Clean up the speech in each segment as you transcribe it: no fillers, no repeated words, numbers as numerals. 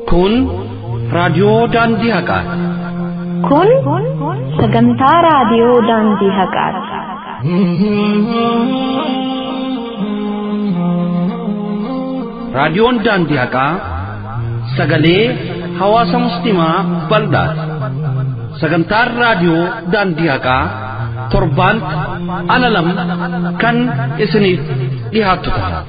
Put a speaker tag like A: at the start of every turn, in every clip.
A: Kun raadiyoo Daandii Haqaati.
B: Kun sagantaa raadiyoo Daandii Haqaati.
A: Raadiyoon Daandii Haqaa sagalee hawaasa musliimaa bal'aati. Sagantaan raadiyoo Daandii Haqaa torbaanitti ala lama kan isiniif dhiyaattu ta'a.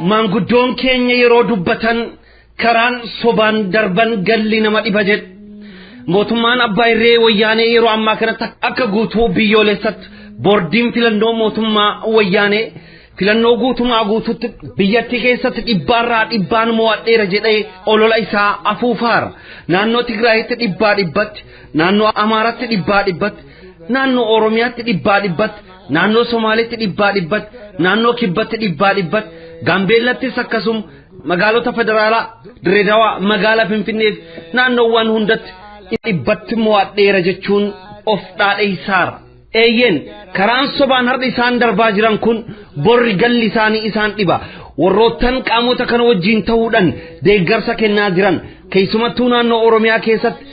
A: Maanguddoon keenya yeroo dubbatan karaan sobaan darban galli nama dhiba jedhu. Mootummaan abbaa irree wayyaanee yeroo ammaa kanatti akka guutuu biyyoolessatti boordiin filannoo mootummaa wayyaanee filannoo guutumaa guututti biyyattii keessatti dhibbaarraa dhibbaan mo'adheera jedhee olola isaa afuufaara. Naannoo Tigraayitti dhibbaa dhibbatti, naannoo Amaaraatti dhibbaa dhibbatti, naannoo Oromiyaatti dhibbaa dhibbatti, naannoo Somaaliitti dhibbaa dhibbatti, naannoo Kibbatti dhibbaa dhibbatti, Gaambeellattis akkasuma magaalota federaalaa Direedawaa magaalaa Finfinneef naannoowwan hundatti dhibbatti mo'adheera jechuun of dhaadheessaara. Eeyyeen karaan sobaan har'a isaan darbaa jiran kun borri galli isaanii isaan dhiba. Warroottan qaamota kana wajjin ta'uudhaan deeggarsa kennaa jiran keessumattuu naannoo Oromiyaa keessatti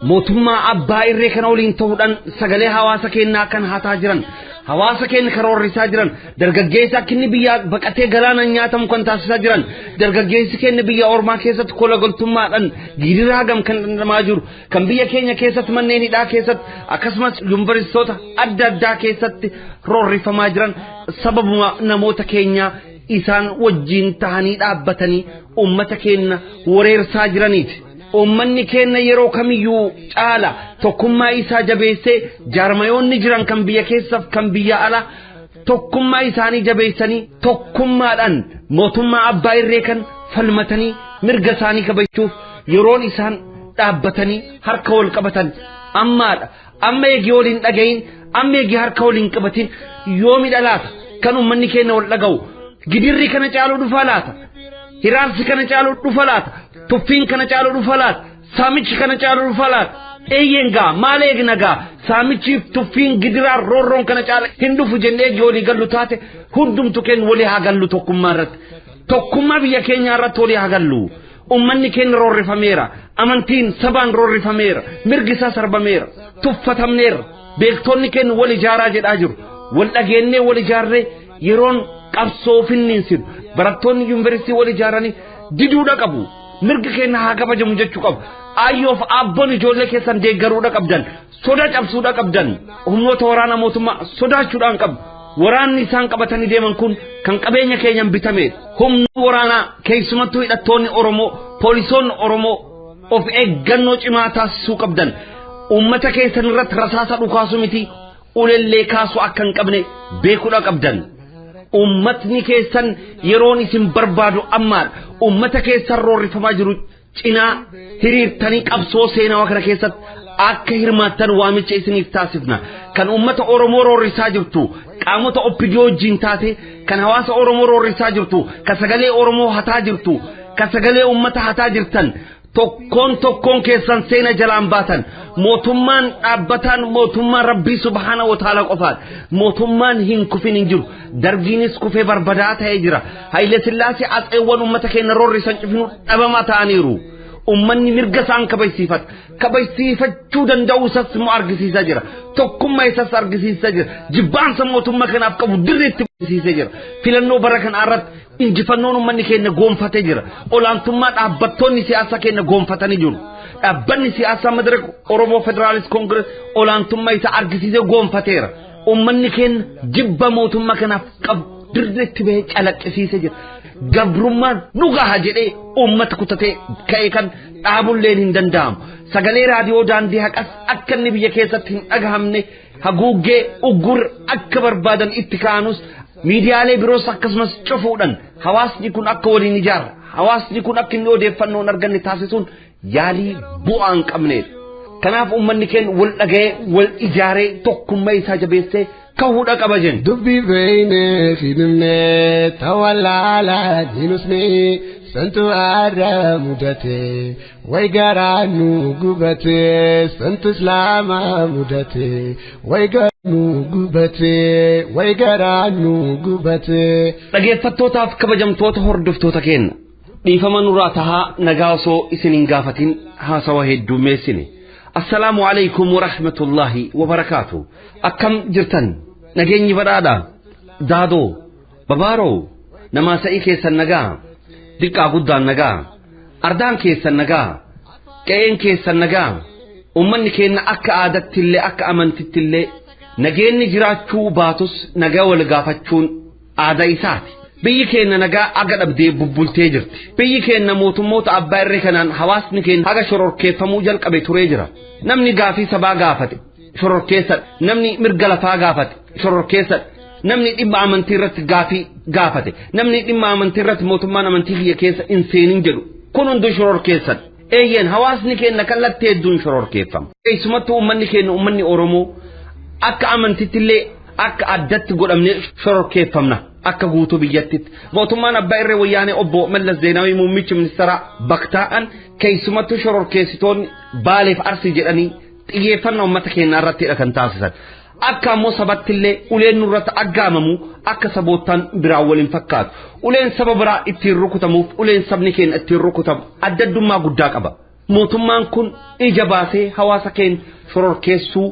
A: mootummaa abbaa irree kana waliin ta'uudhaan sagalee hawaasa keenyaa kan hataa jiran hawaasa keenya karoorrisaa jiran dargaggeessa akka inni biyya baqatee galaanaan nyaatamu kan taasisaa jiran dargaggeessi keenya biyya ormaa keessatti kola galtummaadhaan gidiraa hagam kan dhandhamaa jiru kan biyya keenya keessatti manneen hidhaa keessatti akkasumas yuunivarsiitota adda addaa keessatti roorrifamaa jiran sababuma namoota keenyaa isaan wajjin tahanii dhaabbatanii uummata keenya wareersaa jiraniiti. Uummanni keenya yeroo kamiyyuu caala tokkummaa isaa jabeessee jaarmayoonni jiran kan biyya keessaaf kan biyya alaa tokkummaa isaanii jabeessanii tokkummaadhaan mootummaa abbaa irree kan falmatanii mirga isaanii kabachuuf yeroon isaan dhaabbatanii harka wal qabatan ammaadha. Amma eegee waliin dhagayin amma eegee harka waliin qabatin yoomi dhalaata kan uummanni keenya wal dhaga'u gidirri kana caaluu dhufa laata hiraarsi kana caaluu dhufa laata tuffiin kana caalu dhufa laata saamichi kana caalu dhufa laata eeyyeen gaa maal eegna gaa saamichiif tuffiin gidiraan roorroon kana caala hin dhufu jennee eegi walii gallu taate hundumtu keenya walii haa gallu tokkummaa irratti tokkummaa biyya keenyaa irratti walii haa gallu ummanni keenya roorrifameera amantiin sabaan roorrifameera mirgi isaa sarbameera tuffatamneera beektonni keenya wal ijaaraa jedhaa jiru wal dhageennee wal ijaarree yeroon qabsoo finniinsinu barattoonni yuunivarsiitii wal ijaaranii diduudha qabu. Mirga keenya haa kabajamu jechuu qabu. Ayyoof abboon ijoollee keessan deeggaruudha qabdan. Soda cabsuudha qabdan. Humnoota waraana mootummaa sodaachuudhaan qabu. Waraanni isaan qabatanii deeman kun kan qabeenya keenyan bitamedha. Humni waraanaa keessumattuu hidhattoonni Oromoo, poolisoonni Oromoo of eeggannoo cimaa taasisuu qabdan. Uummata keessan irratti rasaasa dhukaasuu miti ulellee kaasuu akka hin qabne beekuudha qabdan. Uummatni keessan yeroon isin barbaadu ammaadha. Uummata keessan roorrifamaa jiru cinaa hiriirtanii qabsoo seenaa kana keessatti akka hirmaattan waamicha isiniif taasifna. Kan uummata Oromoo roorrisaa jirtu qaamota OPDO wajjin taate kan hawaasa Oromoo roorrisaa jirtu kan sagalee Oromoo hataa jirtu kan sagalee uummata hataa jirtan tokkoon tokkoon keessan seena jalaan baatan mootummaan dhaabbataan mootummaan rabbii subhaana wa ta'ala qofaadha. Mootummaan hin kufin hin jiru. Dargiinis kufee barbadaa ta'ee jira. Haile Sillaasee atseewwan uummata keenya roorrisan cufinuu dhabamaa ta'aniiru. Uummanni mirga isaan kabajsiifata. Kabajsiifachuu danda'uu isas immoo argisiisaa jira. Tokkummaa isas argisiisaa jira. Jibbaansa mootummaa kanaaf qabu dirreetti argisiisee jira. Filannoo bara kanaa irratti injifannoon uummanni keenya goonfatee jira. Olaantummaa dhaabbattoonni siyaasaa keenya goonfatanii jiru. Dhaabbanni siyaasaa Madaraka Oromoo Federaalist Koongirees olaantummaa isaa argisiisee goonfateera. Uummanni keenya jibba mootummaa kanaaf qabu dirreetti bahee calaqqisiisee jira. Gabrummaan nu gaha jedhee uummata kutatee ka'e kan dhaabulleen hin danda'amu. Sagalee raadiyoo daandii haqas akka inni biyya keessatti hin dhagahamne haguuggee uggur akka barbaadan itti kaanus miidiyaalee biroos akkasumas cufuudhaan hawaasni kun akka waliin ijaarra. Hawaasni kun akka inni odeeffannoo hin arganne taasisuun yaalii bu'aa hin qabneedha. Kanaaf uummanni keenya wal dhaga'ee wal ijaaree tokkummaa isaa jabeessee kahuudha qaba jenna.
C: Dubbii beeyne hidhumne tawallaalaa hinusne santu aara mudate way garaa nu gubate santu islaama mudate way garaa nu gubate way garaa nu gubate.
A: Dhaggeeffattootaaf kabajamtoota hordoftoota keenya dhiifama nurraa tahaa nagaa osoo isin hin gaafatin haasawa heddummeessine. Assalaamu alaikum warahmatullaahi wabarakaatu. Akkam jirtan nageenyi badhaadha daadoo babaaroo namaa sa'ii keessan nagaa diqqaa guddaan nagaa ardaan keessan nagaa qe'een keessan nagaa uummanni keenya akka aadattillee akka amantittillee nageenyi jiraachuu baatus nagaa wal gaafachuun aadaa isaati. Biyyi keenya nagaa aga dhabdee bubbultee jirti. Biyyi keenya mootummoota abbaa irree kanaan hawaasni keenya haga shororkeeffamuu jalqabe turee jira. Namni gaafii sabaa gaafate shororkeessadha. Namni mirga lafaa gaafate shororkeessadha. Namni dhimma amantii irratti gaafii gaafate. Namni dhimma amantii irratti mootummaan amantii kiyya keessa hin seenin jedhu. Kun hundi shororkeessadha. Eeyyeen hawaasni keenya kallattii hedduun shororkeeffama. Keessumattuu uummanni keenya uummanni Oromoo akka amantittillee akka addatti godhamnee shororkeeffamna. Akka guutuu biyyattitti mootummaan abbaa irree wayyaanee obbo Mallas Zeenaawii muummichi ministeeraa baktaa'an keessumattuu shororkeessitoonni baaleef arsii jedhanii xiyyeeffannaa uummata keenyaa irrattidha kan taasisan. Akka ammoo sabattillee uleen nurratti aggaamamu akka saboottan biraa waliin fakkaatu. Uleen saba biraa ittiin rukutamuuf uleen sabni keenya ittiin rukutamu adda addummaa guddaa qaba. Mootummaan kun ija baasee hawaasa keenya shororkeessuu,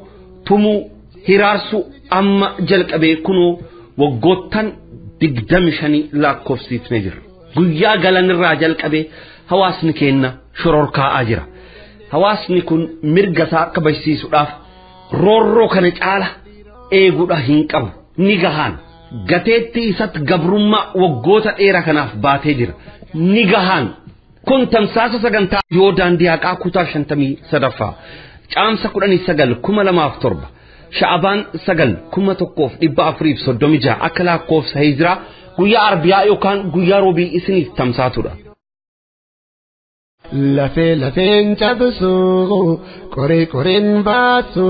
A: tumuu, hiraarsuu amma jalqabee kunoo waggoottan 25 lakkoofsifnee jirra. Guyyaa galanirraa jalqabee hawaasni keenya shororkaa'aa jira. Hawaasni kun mirga isaa kabajsiisuudhaaf roorroo kana caala eeguudha hin qabu. Ni gahaan. Gateetti isatti gabrummaa waggoota dheeraa kanaaf baatee jira. Ni gahaan. Kun tamsaasa sagantaa yoo daandii haqaa kutaa 53ffaa caamsa 19 2007 Sha'abaan 9 1436 akka lakkoofsa hijiraa guyyaa arbiyaa yookaan guyyaa roobii isiniif tamsaatudha.
C: Lafee lafeen cabsu qoree qoreen baasu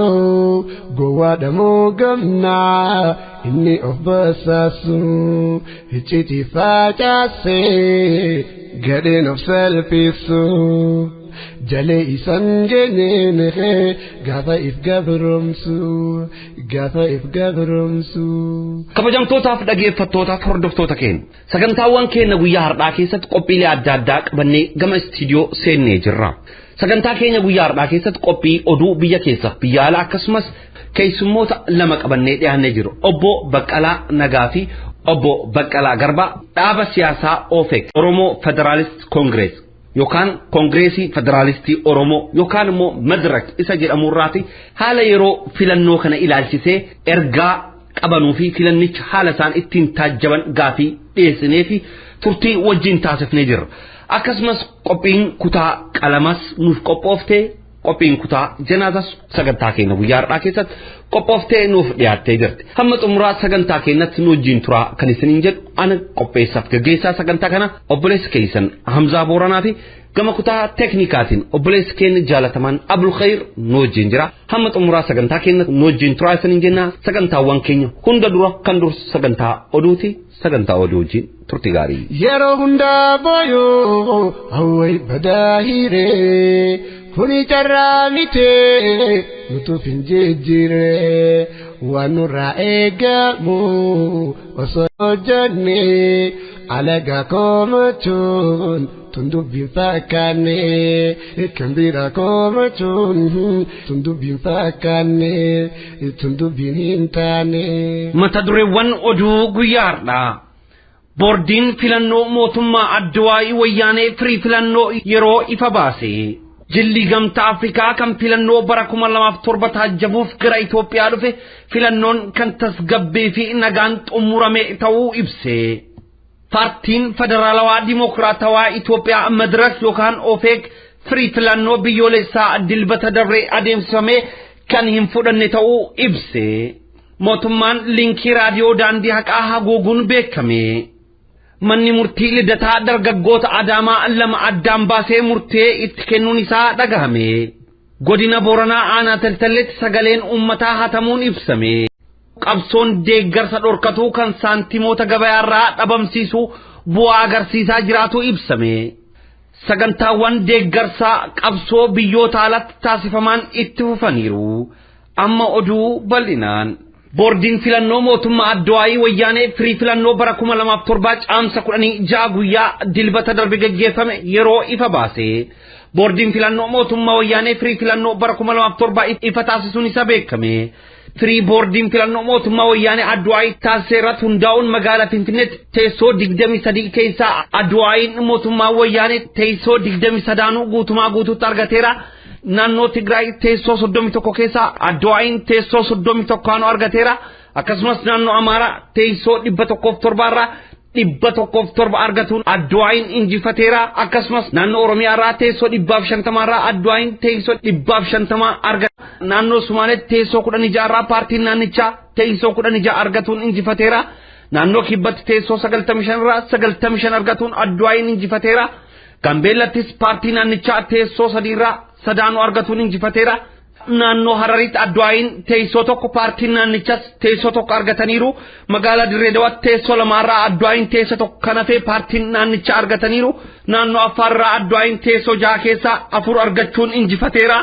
C: gowwaadha moo gamnaa inni of basaasu icciitii facaasee gadheen of salphisu. Jalee isan geenyeen gaafa if gabromsu gaafa if gabromsu.
A: Kabajamtootaaf dhaggeeffattootaaf hordoftoota keenya sagantaawwan keenya guyyaa har'aa keessatti qophiilee adda addaa qabannee gama istiidiyoo seennee jirra. Sagantaa keenya guyyaa har'aa keessatti qophii oduu biyya keessaaf biyya alaa akkasumas keessummoota lama qabannee dhiyaannee jiru. Obbo Baqqalaa Nagaa fi Obbo Baqqalaa Garbaa dhaaba siyaasaa OFEC Oromoo Federaalist Koongirees yookaan Koongireesii Federaalistii Oromoo yookaan immoo Madirak isa jedhamurraati haala yeroo filannoo kana ilaalchisee ergaa qabanuu fi filannicha haala isaan ittiin taajjaban gaafii dhiyeessinee fi turtii wajjin taasifnee jirra. Akkasumas qophiin kutaa qalamas nuuf qophooftee qophiin kutaa janaazas sagantaa keenya guyyaa har'aa keessatti qophooftee nuuf dhiyaattee jirti. Hamma xumuraa sagantaa keenyatti nu wajjin turaa kan isiniin jedhu ana qopheessaaf gaggeessaa sagantaa kana obboleessa keessan Hamzaa Booranaa fi gama kutaa teeknikaatiin obboleessi keenya jaalatamaan Abdulkhayr nu wajjin jira. Hamma xumuraa sagantaa keenya nu wajjin turaa isiniin jenna. Sagantaawwan keenya hunda dura kan dursu sagantaa oduuti. Sagantaa oduu wajjin turtii gaarii.
C: Yeroo hundaa booyoo hawwai badaa hiree kuni carraa mitee nutuuf hin jijjiiree waan nurraa eegamu osoo hojjannee alagaa komachuun tun dubbiin fakkaanne kan biraa komachuun tun dubbiin fakkaanne tun dubbiin hin taane.
A: Mata dureewwan oduu guyyaa har'aa. Boordiin filannoo mootummaa Addawaayii Wayyaanee firii filannoo yeroo ifa baase. Jilli Gamtaa Afrikaa kan filannoo bara 2007 taajjabuuf gara Itoophiyaa dhufe filannoon kan tasgabbii fi nagaan xumurame ta'uu ibse. Paartiin Federaalawaa Dimokiraatawaa Itoophiyaa Madirak yookaan OFEK firii filannoo biyyoolessaa Dilbata dabree adeemsifame kan hin fudhanne ta'uu ibse. Mootummaan liinkii raadiyoo Daandii Haqaa haguuguun beekame. Manni murtii Lidataa dargaggoota Adaamaa lama addaan baasee murtee itti kennuun isaa dhagahame. Godina Booranaa aanaa Taltalleetti sagaleen uummataa hatamuun ibsame. Qabsoon deeggarsa dhorkatuu kan saantimoota gabayaarraa dhabamsiisu bu'aa agarsiisaa jiraatu ibsame. Sagantaawwan deeggarsaa qabsoo biyyoota alatti taasifaman itti fufaniiru. Amma oduu bal'inaan. Boordiin filannoo mootummaa Adduwaayii Wayyaanee firii filannoo bara 2007 caamsa 16 guyyaa Dilbata darbe gaggeeffame yeroo ifa baase. Boordiin filannoo mootummaa Wayyaanee firii filannoo bara 2007 ifa taasisuun isa beekame. Firii boordiin filannoo mootummaa Wayyaanee Adduwaayii taasise irratti hundaa'uun magaalaa Finfinneetti teessoo 23 keessaa Adduwaayiin mootummaa Wayyaanee teessoo 23 guutumaa guutuutti argateera. Naannoo Tigraay teessoo 31 keessaa Adduwaayiin teessoo 31 argateera. Akkasumas naannoo Amaaraa teessoo 107 irraa 107 argatuun Adduwaayiin injifateera. Akkasumas naannoo Oromiyaa irraa teessoo 150 irraa Adduwaayiin teessoo 150 argata. Naannoo Sumaaleetti teessoo 16 irraa paartiin naannichaa teessoo 16 argatuun injifateera. Naannoo Kibbatti teessoo 95 irraa 95 argatuun Adduwaayiin injifateera. Gambeellattis paartii naannichaa teessoo 3 irraa sadaanuu argatuun injifateera. Naannoo Hararitti Adduwaayiin teessoo tokko, paartiin naannichas teessoo tokko argataniiru. Magaalaa Dirree Dawaatti teessoo lamaarraa Adduwaayiin teessoo tokko kan hafee paartiin naannichaa argataniiru. Naannoo Affaarraa Adduwaayiin teessoo 6 keessaa 4 argachuun injifateera.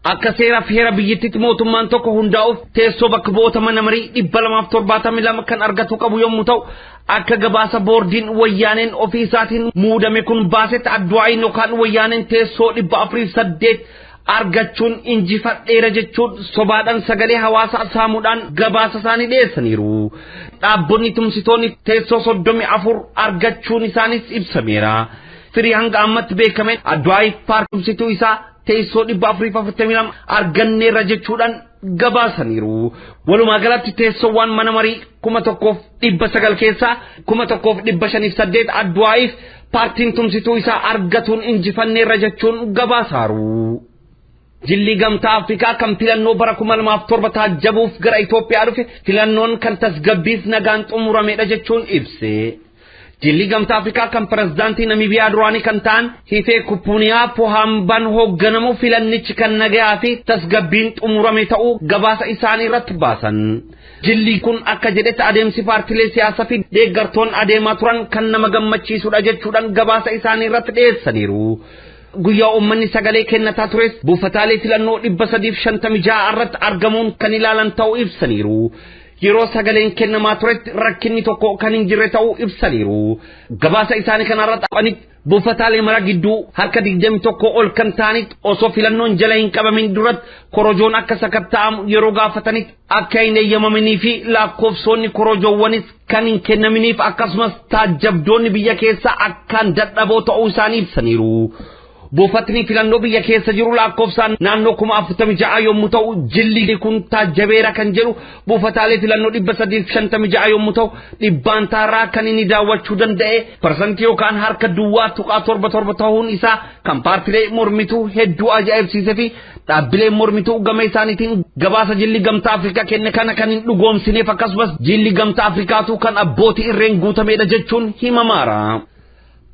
A: Akka seera fi heera biyyattiitti mootummaan tokko hundaa'uuf teessoo bakka bu'oota mana marii 272 kan argatu qabu yommuu ta'u, akka gabaasa boordiin Wayyaaneen ofii isaatiin muudame kun baasetti Adduwaayiin yookaan Wayyaaneen teessoo 408 argachuun injifadheera jechuun sobaadhaan sagalee hawaasaa saamuudhaan gabaasa isaanii dhiyeessaniiru. Dhaabbonni tumsitoonni teessoo 34 argachuun isaanis ibsameera. Firii hanga ammatti beekameen Adduwaayii paartii tumsituu isaa teessoo 442 arganneerra jechuudhaan gabaasaniiru. Walumaa galatti teessoowwan mana marii 1900 keessaa 1508 Adduwaayiif paartiin tumsituu isaa argatuun injifanneerra jechuun gabaasaaru. Jilli Gamtaa Afrikaa kan filannoo bara 2007 taajjabuuf gara Itoophiyaa dhufe filannoon kan tasgabbiif nagaan xumuramedha jechuun ibse. Jilli Gamtaa Afrikaa kan pirezidaantii Namiibiyaa duraanii kan ta'an Hifee Kuppuuniyaa Pohaambaan hoogganamu filannichi kan nagayaa fi tasgabbiin xumurame ta'uu gabaasa isaanii irratti baasan. Jilli kun akka jedhetti adeemsi paartilee siyaasaa fi deeggartoonni adeemaa turan kan nama gammachiisudha jechuudhaan gabaasa isaanii irratti dhiyeessaniiru. Guyyaa uummanni sagalee kennataa tures buufataalee filannoo 356 irratti argamuun kan ilaalan ta'uu ibsaniiru. Yeroo sagaleen kennamaa turetti rakkinni tokko kan hin jirre ta'uu ibsaniiru. Gabaasa isaanii kanarratti qabanitti buufataalee mara gidduu harka 21 ol kan ta'anitti osoo filannoon jala hin qabamin duratti korojoon akka sakatta'amu yeroo gaafatanitti akka hin eeyyamamanii fi lakkoofsonni korojoowwanis kan hin kennaminiif, akkasumas taajjabdoonni biyya keessaa akkaan dadhaboo ta'uu isaanii ibsaniiru. Buufatni filannoo biyya keessa jiru lakkoofsaan naannoo 46,000 yommuu ta'u, jilli kun taajjabeera kan jedhu buufataalee filannoo 356 yommuu ta'u, dhibbaantaarraa kan inni daawwachuu danda'e parsantii yookaan harka 0.77 ta'uun isaa kan paartilee mormituu hedduu ajaa'ibsiisee fi dhaabbileen mormituu gama isaaniitiin gabaasa jilli Gamtaa Afrikaa kenne kana kan hin dhugoomsineef, akkasumas jilli Gamtaa Afrikaatu kan abbootii irreen guutamedha jechuun himamaara.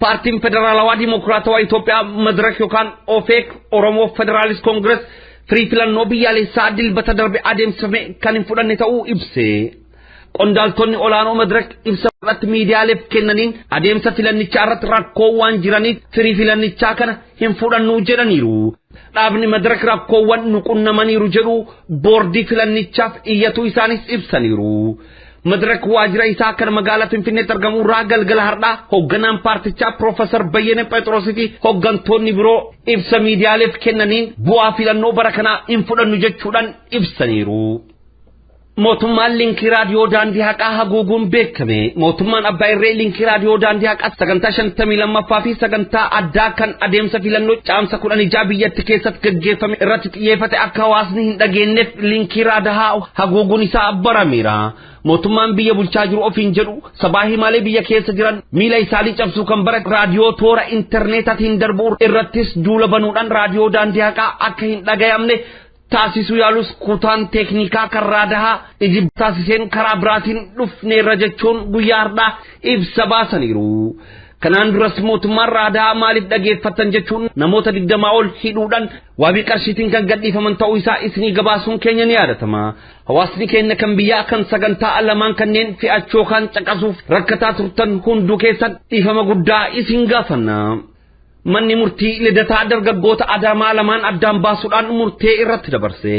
A: Paartiin Federaalawaa Dimokiraatawaa Itoophiyaa Madirak yookaan OFEK, Oromoo Federaalist Koongirees, firii filannoo biyyaalessaa Dilbata darbe adeemsifame kan hin fudhanne ta'uu ibse. Qondaaltonni olaanoo Madirak ibsa irratti miidiyaaleef kennaniin adeemsa filannichaa irratti rakkoowwan jiraniif firii filannichaa kana hin fudhannu jedhaniiru. Dhaabni Madirak rakkoowwan nu qunnamaniiru jedhu boordii filannichaaf iyyatu isaanis ibsaniiru. Madirak waajjira isaa kan magaalaa Finfinneetti argamu irraa galgala har'aa hoogganaan paartichaa Piroofeesar Bayyane Phexroosii fi hooggantoonni biroo ibsa miidiyaaleef kennaniin bu'aa filannoo bara kanaa hin fudhannu jechuudhaan ibsaniiru. Mootummaan linkii raadiyoo daandii haqaa haguuguun beekame. Mootummaan abbaa irree linkii raadiyoo daandii haqaa sagantaa 52ffaa fi sagantaa addaa kan adeemsa filannoo caamsa 16 biyyatti keessatti gaggeeffame irratti xiyyeeffate akka hawaasni hin dhageenyeef linkii raadahaa haguuguun isaa barameera. Mootummaan biyya bulchaa jiru ofiin jedhu sabaa himaalee biyya keessa jiran miila isaanii cabsuu kan bara raadiyoo toora intarneetaatiin darbu irrattis duula banuudhaan raadiyoo daandii haqaa akka hin dhagayamne taasisuu yaalus kutaan teeknikaa kan raadahaa iji taasiseen karaa biraatiin dhufneerra jechuun guyyaa har'aa ibsa baasaniiru. Kanaan duras mootummaan raadahaa maaliif dhageeffatan jechuun namoota 20 ol hidhuudhaan waabii qarshiitiin kan gadhiifaman ta'uu isaa isinii gabaasuun keenya ni yaadatama. Hawaasni keenya kan biyyaa kan sagantaa lamaan kanneen fe'achuu kan caqasuuf rakkataa turtan hunduu keessan dhiifama guddaa isin gaafanna. Manni murtii lidataa dargaggoota Adaamaa lamaan addaan baasuudhaan murtee irratti dabarse.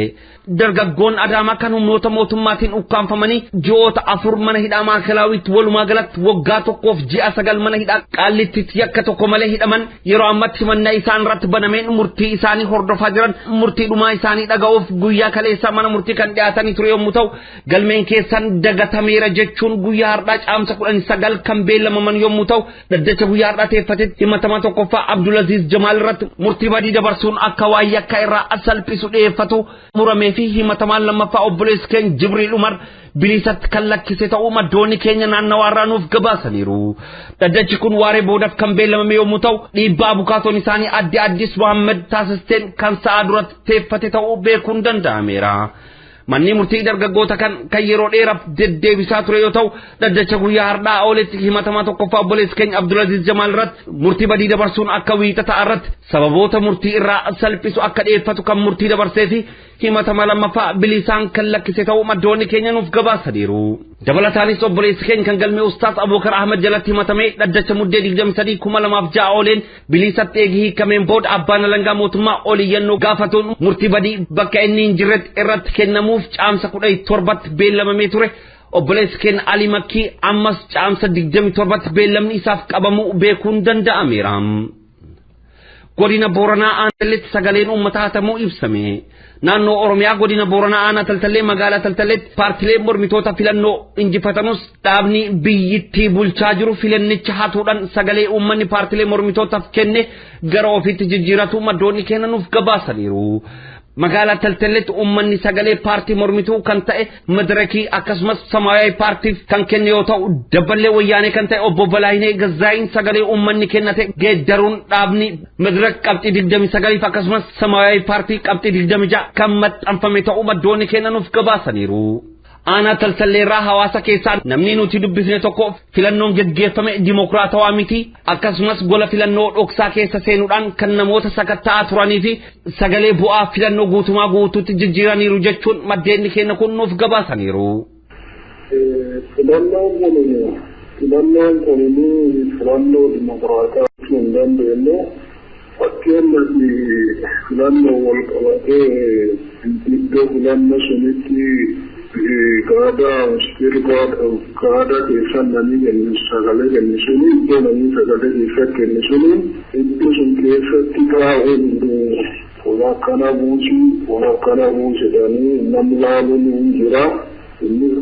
A: Dargaggoon Adaamaa kan humnoota mootummaatiin ukkaanfamanii ji'oota 4 mana hidhaa Maakilaawitti walumaa galatti waggaa 1 fi ji'a 9 mana hidhaa Qaallittitti yakka tokko malee hidhaman yeroo ammatti himannaa isaan irratti banameen murtii isaanii hordofaa jiran murtii dhumaa isaanii dhaga'uuf guyyaa kaleessaa mana murtii kan dhiyaatanii ture yommuu ta'u galmeen keessan dagatameera jechuun guyyaa har'aa caamsa 19 kan beellamaman yommuu ta'u dhaddacha guyyaa har'aa teeffatetti himatamaa tokkoffaa Abdulaziz Jamaal irratti murtii badii dabarsuun akka waa yakka irraa salphisu dhiyeeffatu muramee fi himatamaan lammaffaa obboleessi keenya Jibriil Umar bilisatti kan lakkise ta'uu maddoonni keenya naannawaa irraa nuuf gabaasaniiru. Dhaddachi kun waaree boodaaf kan beellamame yommuu ta'u dhiibbaa abukaatoon isaanii adde Addis Muhammad taasisteen kan sa'a duratti teeffate ta'uu beekuun danda'ameera. Manni murtii dargaggoota kan yeroo dheeraaf deddeebisaa ture yoo ta'u dhaddacha guyyaa har'aa ooletti himatamaa tokkoffaa obboleessi keenya Abdulaziz Jamaal irratti murtii badii dabarsuun akka wiixata irratti sababoota murtii irraa salphisu akka dhiyeeffatu kan murtii dabarsee fi himatamaa lammaffaa bilisaan kan lakkise ta'uu maddoonni keenya nuuf gabaasaniiru. Dabalataanis obboleessi keenya kan galmee Ustaaz Abuubakar Ahmed jalatti himatamee dhaddacha muddee 23 2006 ooleen bilisatti eegi hiikameen booda abbaan alangaa mootummaa oliyyannoo gaafatuun murtii badii bakka inni hin jirretti irratti kennamuuf caamsa 17tti beellamamee ture. Obboleessi keenya Ali Makkii ammas caamsa 27tti beellamni isaaf qabamuu beekuun danda'ameera. Godina Booranaa Aanalleetti sagaleen uummataa hatamuu ibsame. Naannoo Oromiyaa godina Booranaa Aanaa Taltallee magaalaa Taltalleetti paartileen mormitoota filannoo injifatanus dhaabni biyyittii bulchaa jiru filannicha hatuudhaan sagalee uummanni paartilee mormitootaaf kenne gara ofiitti jijjiiratu maddoonni kennanuuf gabaasaniiru. Magaalaa Taltalleetti uummanni sagalee paartii mormituu kan ta'e madirakii akkasumas Samaayawi paartiif kan kenne yoo ta'u dabballee wayyaanee kan ta'e obbo Balaayinee Gazzaayin sagalee uummanni kennate geeddaruun dhaabni madirak qabxii 29 akkasumas Samaayawi paartii qabxii 26 kan maxxanfame ta'uu maddoonni kennanuuf gabaasaniiru. Aanaa Taltalleerraa hawaasa keessaa namni nuti dubbisne tokko filannoon geggeeffame dimokiraatawaa miti akkasumas gola filannoo dhoksaa keessa seenuudhaan kan namoota sakatta'aa turanii fi sagalee bu'aa filannoo guutumaa guutuutti jijjiiraniiru jechuun maddeenni keenya kun nuuf gabaasaniiru.
D: Filannoon kun filannoo dimokiraataa jechuu hin dandeenyu. Fakkeenyaaf filannoo wal qabatee iddoo filannoo sunitti gaada gaada keessa namni kennu sagalee kennu suni iddoo namni sagalee keessa kennu suni iddoo sun keessatti taa'uun fuula akkana buusi fuula akkana buusi jedhanii namni laaluun hin jira.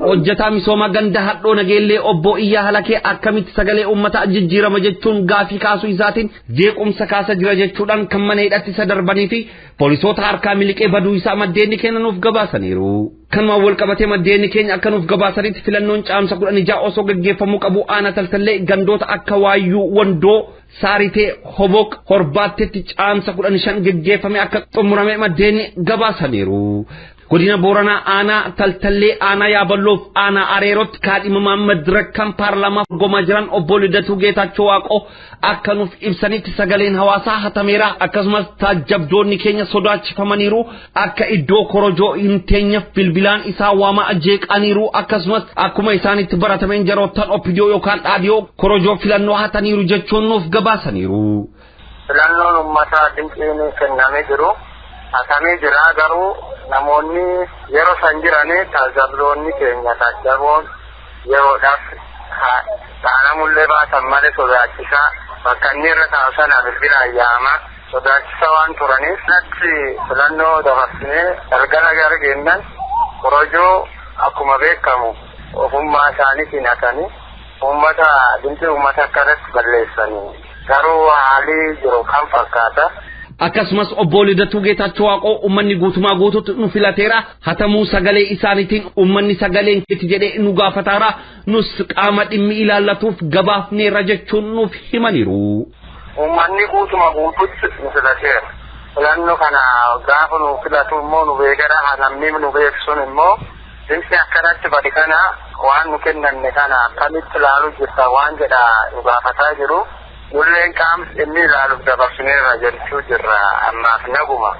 A: Hojjetaa misooma ganda hadhoo nageellee obbo Iyyaa Halakee akkamitti sagalee uummataa jijjiirama jechuun gaafii kaasuu isaatiin jeequmsa kaasa jira jechuudhaan kan mana hidhatti isa darbanii fi poolisoota harkaa miliqee baduu isaa maddeenni kennanuuf gabaasaniiru. Kanumaan wal qabatee maddeenni keenya akka nuuf gabaasanitti filannoon caamsa 16 osoo gaggeeffamuu qabu aanaa Taltallee gandoota akka Waayyuu, Wandoo, Saaritee, Hoboq, Horbaatteetti caamsa 15 gaggeeffame akka xumurame maddeenni gabaasaniiru. Godina Booranaa aanaa Taltallee aanaa Yaaballoof aanaa Areerootti kaadhimamaan madirak kan paarlaamaa dorgomaa jiran obbo Lidatuu Geetaachoo Waaqoo akka nuuf ibsanitti sagaleen hawaasaa hatameera akkasumas taajjabdoonni keenya sodaachifamaniiru akka iddoo korojoo hin teenyeef bilbilaan isaa waamaa jeeqaniiru akkasumas akkuma isaanitti baratameen jaroottan oppidiyoo yookaan dhaadiyoo korojoo filannoo hataniiru jechuun nuuf gabaasaniiru.
E: Filannoon uummataa dinqiin kennamee jiru hatamee jira garuu namoonni yeroo san jiranii taajjabdoonni keenya taajjaboon yeroodhaaf dhaanamullee baasan malee sodaachisaa bakka inni irra taa'u sana bilbilaan yaama sodaachisa waan turaniif natti filannoo dabarsinee galgala gara geennan korojoo Akkuma beekamu ofummaa isaaniitiin hatanii uummata dinqii uummata akkanatti balleessanii garuu haalli jiru kan fakkaata.
A: Akkasumas obbo Lidatuu Geetaachoo Waaqoo uummanni guutumaa guutuutti nu filateera hatamuu sagalee isaaniitiin uummanni sagaleen keeti jedhee nu gaafataara nus qaama dhimmi ilaallatuuf gabaafneerra jechuun nuuf himaniiru.
E: Uummanni guutuma guutuutti nu filateera. Filannoo kana gaafa nu filatu immoo nu beekera namni nu beeksun immoo dinqii akkanatti badi kana waan nu kennanne kana akkamitti ilaalu jirta waan jedha nu gaafataa jiru. Nulleen qaama inni ilaaluuf dabarsineerra jechuu jirra ammaaf naguma.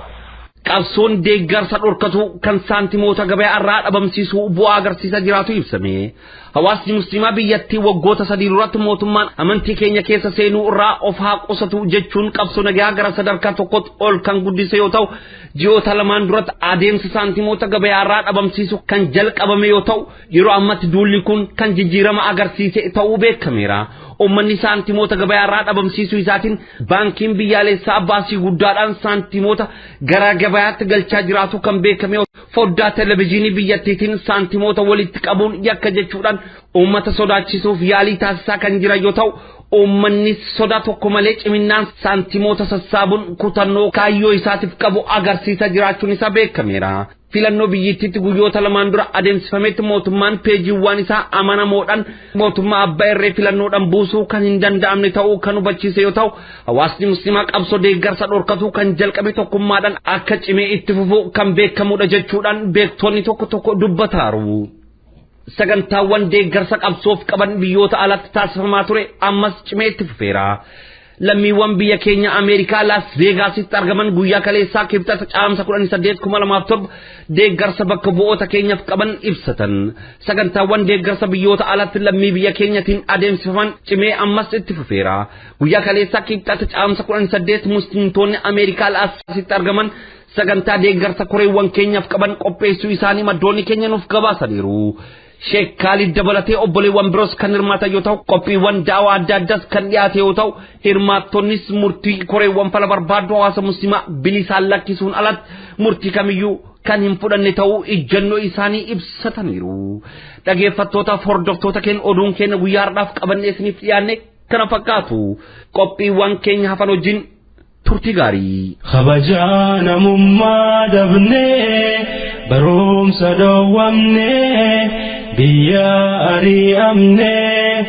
A: Qabsoon deeggarsa dhorkatu kan saantimoota gabayaa irraa dhabamsiisuu bu'aa agarsiisaa jiraatu ibsame. Hawaasni musliimaa biyyattii waggoota 3 duratti mootummaan amantii keenya keessa seenuu irraa of haa qusatu jechuun qabsoo nagaa gara sadarkaa tokkotti ol kan guddise yoo ta'u ji'oota 2 duratti adeemsa saantimoota gabayaa irraa dhabamsiisu kan jalqabame yoo ta'u yeroo ammatti duulli kun kan jijjiirama agarsiise ta'uu beekameera. Uummanni saantimoota gabayaa irraa dhabamsiisuu isaatiin baankiin biyyaalessaa baasii guddaadhaan saantimoota gara gabayaatti galchaa jiraatu kan beekame foddaa televezyiinii biyyattiitiin saantimoota walitti qabuun yakka jechuudhaan uummata sodaachisuuf yaalii taasisaa kan jiran yoo ta'u uummanni sodaa tokko malee ciminnaan saantimoota sassaabuun kutannoo kaayyoo isaatiif qabu agarsiisaa jiraachuun isaa beekameera. Filannoo biyyattiitti guyyoota 2 dura adeemsifametti mootummaan peejiiwwan isaa amanamoodhaan mootummaa abbaa irree filannoodhaan buusuu kan hin danda'amne ta'uu kan hubachiise yoo ta'u hawaasni musliimaa qabsoo deeggarsa dhorkatu kan jalqabe tokkummaadhaan akka cimee itti fufu kan beekamudha jechuudhaan beektonni tokko tokko dubbataaru. Sagantaawwan deeggarsa qabsoof qaban biyyoota alatti taasifamaa ture ammas cimee itti fufeera. Lammiiwwan biyya keenya Ameerikaa Las Veegaasitti argaman guyyaa kaleessaa kibxata caamsa 18 2007 deeggarsa bakka bu'oota keenyaaf qaban ibsatan. Sagantaawwan deeggarsa biyyoota alatti lammii biyya keenyatiin adeemsifaman cimee ammas itti fufeera. Guyyaa kaleessaa kibxata caamsa 18 musliimtonni Ameerikaa Las Veegaasitti argaman sagantaa deeggarsa koreewwan keenyaaf qaban qopheessuu isaanii maddoonni keenya nuuf gabaasaniiru. Sheek Kaalid dabalatee obboleewwan biroos kan hirmaatan yoo ta'u qophiiwwan daawaa adda addaas kan dhiyaate yoo ta'u hirmaattonnis murtii koreewwan fala barbaaddu hawaasa musliimaa bilisaan lakkisuun alatti murtii kamiyyuu kan hin fudhanne ta'uu ijjannoo isaanii ibsataniiru. Dhageeffattootaaf hordoftoota keenya oduun keenya guyyaa har'aaf qabannee isiniif dhiyaanne kana fakkaatu qophiiwwan keenya hafan wajjin turtii gaarii.
F: Kabajaa namummaa dhabnee barumsa dhoowwamnee biyya ari'amnee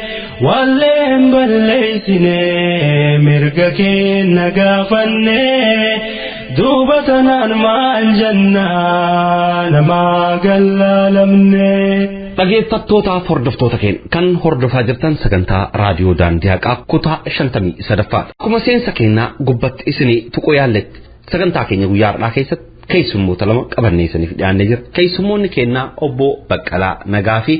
F: walleen balleessinee mirga keenya gaafannee duuba tanaan maal jennaa namaa gallaalamnee.
A: Dhageeffattootaaf hordoftoota keenya kan hordofaa jirtan sagantaa raadiyoo daandii haqaa kutaa 53ffaadha. Akkuma seensa keenyaa gubbatti isinii tuquu yaalletti sagantaa keenya guyyaa har'aa keessatti keessummoota 2 qabannee isiniif dhiyaannee jira. Keessummoonni keenyaa obbo Baqqalaa Nagaa fi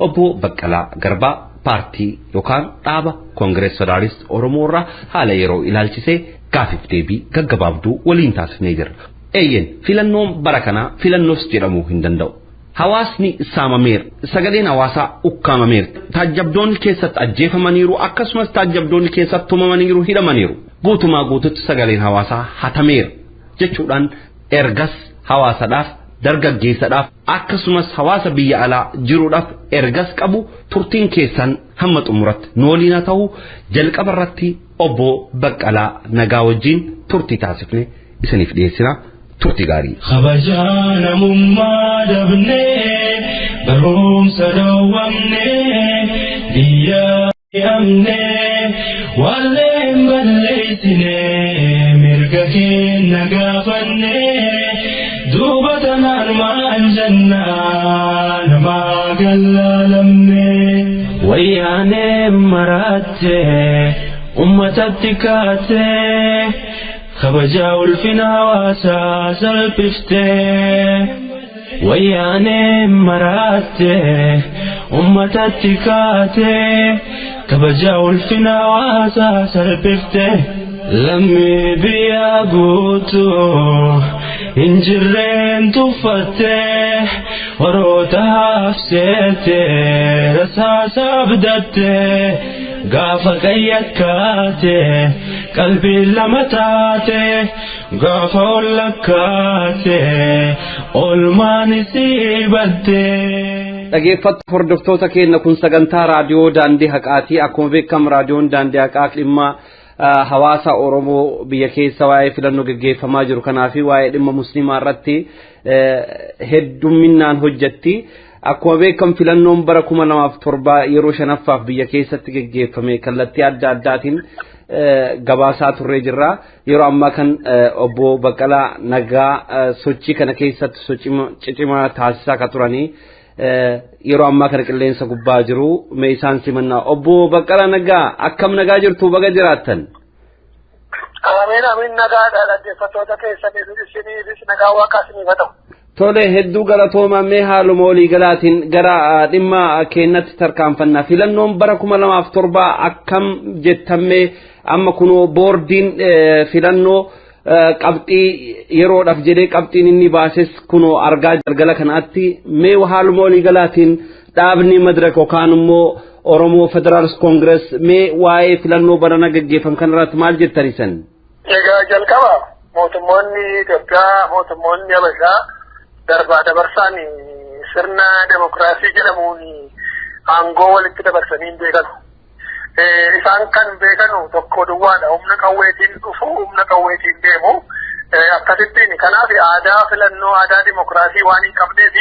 A: obbo Baqqalaa Garbaa paartii yookaan dhaaba Koongirees Federaalist Oromoo irraa haala yeroo ilaalchisee gaafiif deebii gaggabaabduu waliin taasifnee jirra. Eeyyeen filannoon bara kanaa filannoos jedhamuu hin danda'u. Hawaasni saamameera. Sagaleen hawaasaa ukkaamameera. Taajjabdoonni keessatti ajjeefamaniiru akkasumas taajjabdoonni keessatti tumamaniiru hidhamaniiru. Guutumaa guututti sagaleen hawaasaa hatameera jechuudhaan ergas hawaasadhaaf dargaggeessadhaaf akkasumas hawaasa biyya alaa jiruudhaaf ergas qabu turtiin keessan hamma xumuratti nu waliin haa ta'u jalqaba irratti obbo Baqqalaa Nagaa wajjin turtii taasifne isiniif dhiyeessina. Turtii gaarii.
F: Kabajaa namummaa dhabnee barumsa dhoowwamnee biyya ari'amnee walleen balleessinee mirga keenya gaafannee duuba tanaan maal jennaa namaa gallaalamnee. Wayyaanee maraattee uummatatti kaatee. Kabajaa ulfina hawaasaa salphiftee wayyaanee maraattee uummatatti kaatee kabajaa ulfina hawaasaa salphiftee lammii biyya guutuu injirreen tuffattee horoota hafseetee rasaasa abdattee gaafa qayyakkaatee Qalbii lama taate gaafa ol lakkaate olmaan isii badde.
A: Dhageeffattu hordoftoota keenya, kun sagantaa raadiyoo Daandii Haqaatii. Akkuma beekamu raadiyoon Daandii Haqaa dhimma hawaasa Oromoo biyya keessa, waa'ee filannoo geggeeffamaa jiru kanaa fi waa'ee dhimma musliimaa irratti heddumminaan hojjetti. Akkuma beekamu filannoon bara 2007 yeroo shanaffaaf biyya keessatti geggeeffame kallattii adda addaatiin gabaasaa turree jirra. Yeroo ammaa kan obbo Baqqalaa Nagaa sochii kana keessatti sochii cicimaa taasisaa kan turanii yeroo ammaa kana qilleensa gubbaa jiru. Mee isaan simannaa. Obbo Baqqalaa Nagaa, akkam nagaa jirtu? Baga jiraattan.
E: Amiin, amiin, nagaadha. Dhaggeeffattoota keessaniif isiniifis nagaa waaqaa isiniif haa ta'u.
A: Tole, hedduu galatooma. Mee haaluma waliigalaatiin gara dhimma keenyatti tarkaanfannaa. Filannoon bara 2007 akkam jettammee amma kunoo boordiin filannoo qabxii yeroodhaaf jedhee qabxiin inni baases kunoo argaa galgala kanaatti. Mee haaluma waliigalaatiin dhaabni Madiraka yookaan immoo Oromoo Federaalist Congress mee waa'ee filannoo barana gaggeeffam kanarratti maal jettan isan?
E: Egaa jalqaba mootummoonni Itoophiyaa, mootummoonni Habashaa darbaa dabarsaan sirna demokiraasii jedhamuun aangoo walitti dabarsanii hin beekanu. Isaan kan beekanu tokko duwwaadha. Humna qawweetiin dhufu, humna qawweetiin deemu. Akkasittiin kanaaf aadaa filannoo, aadaa demokiraasii waan hin qabneef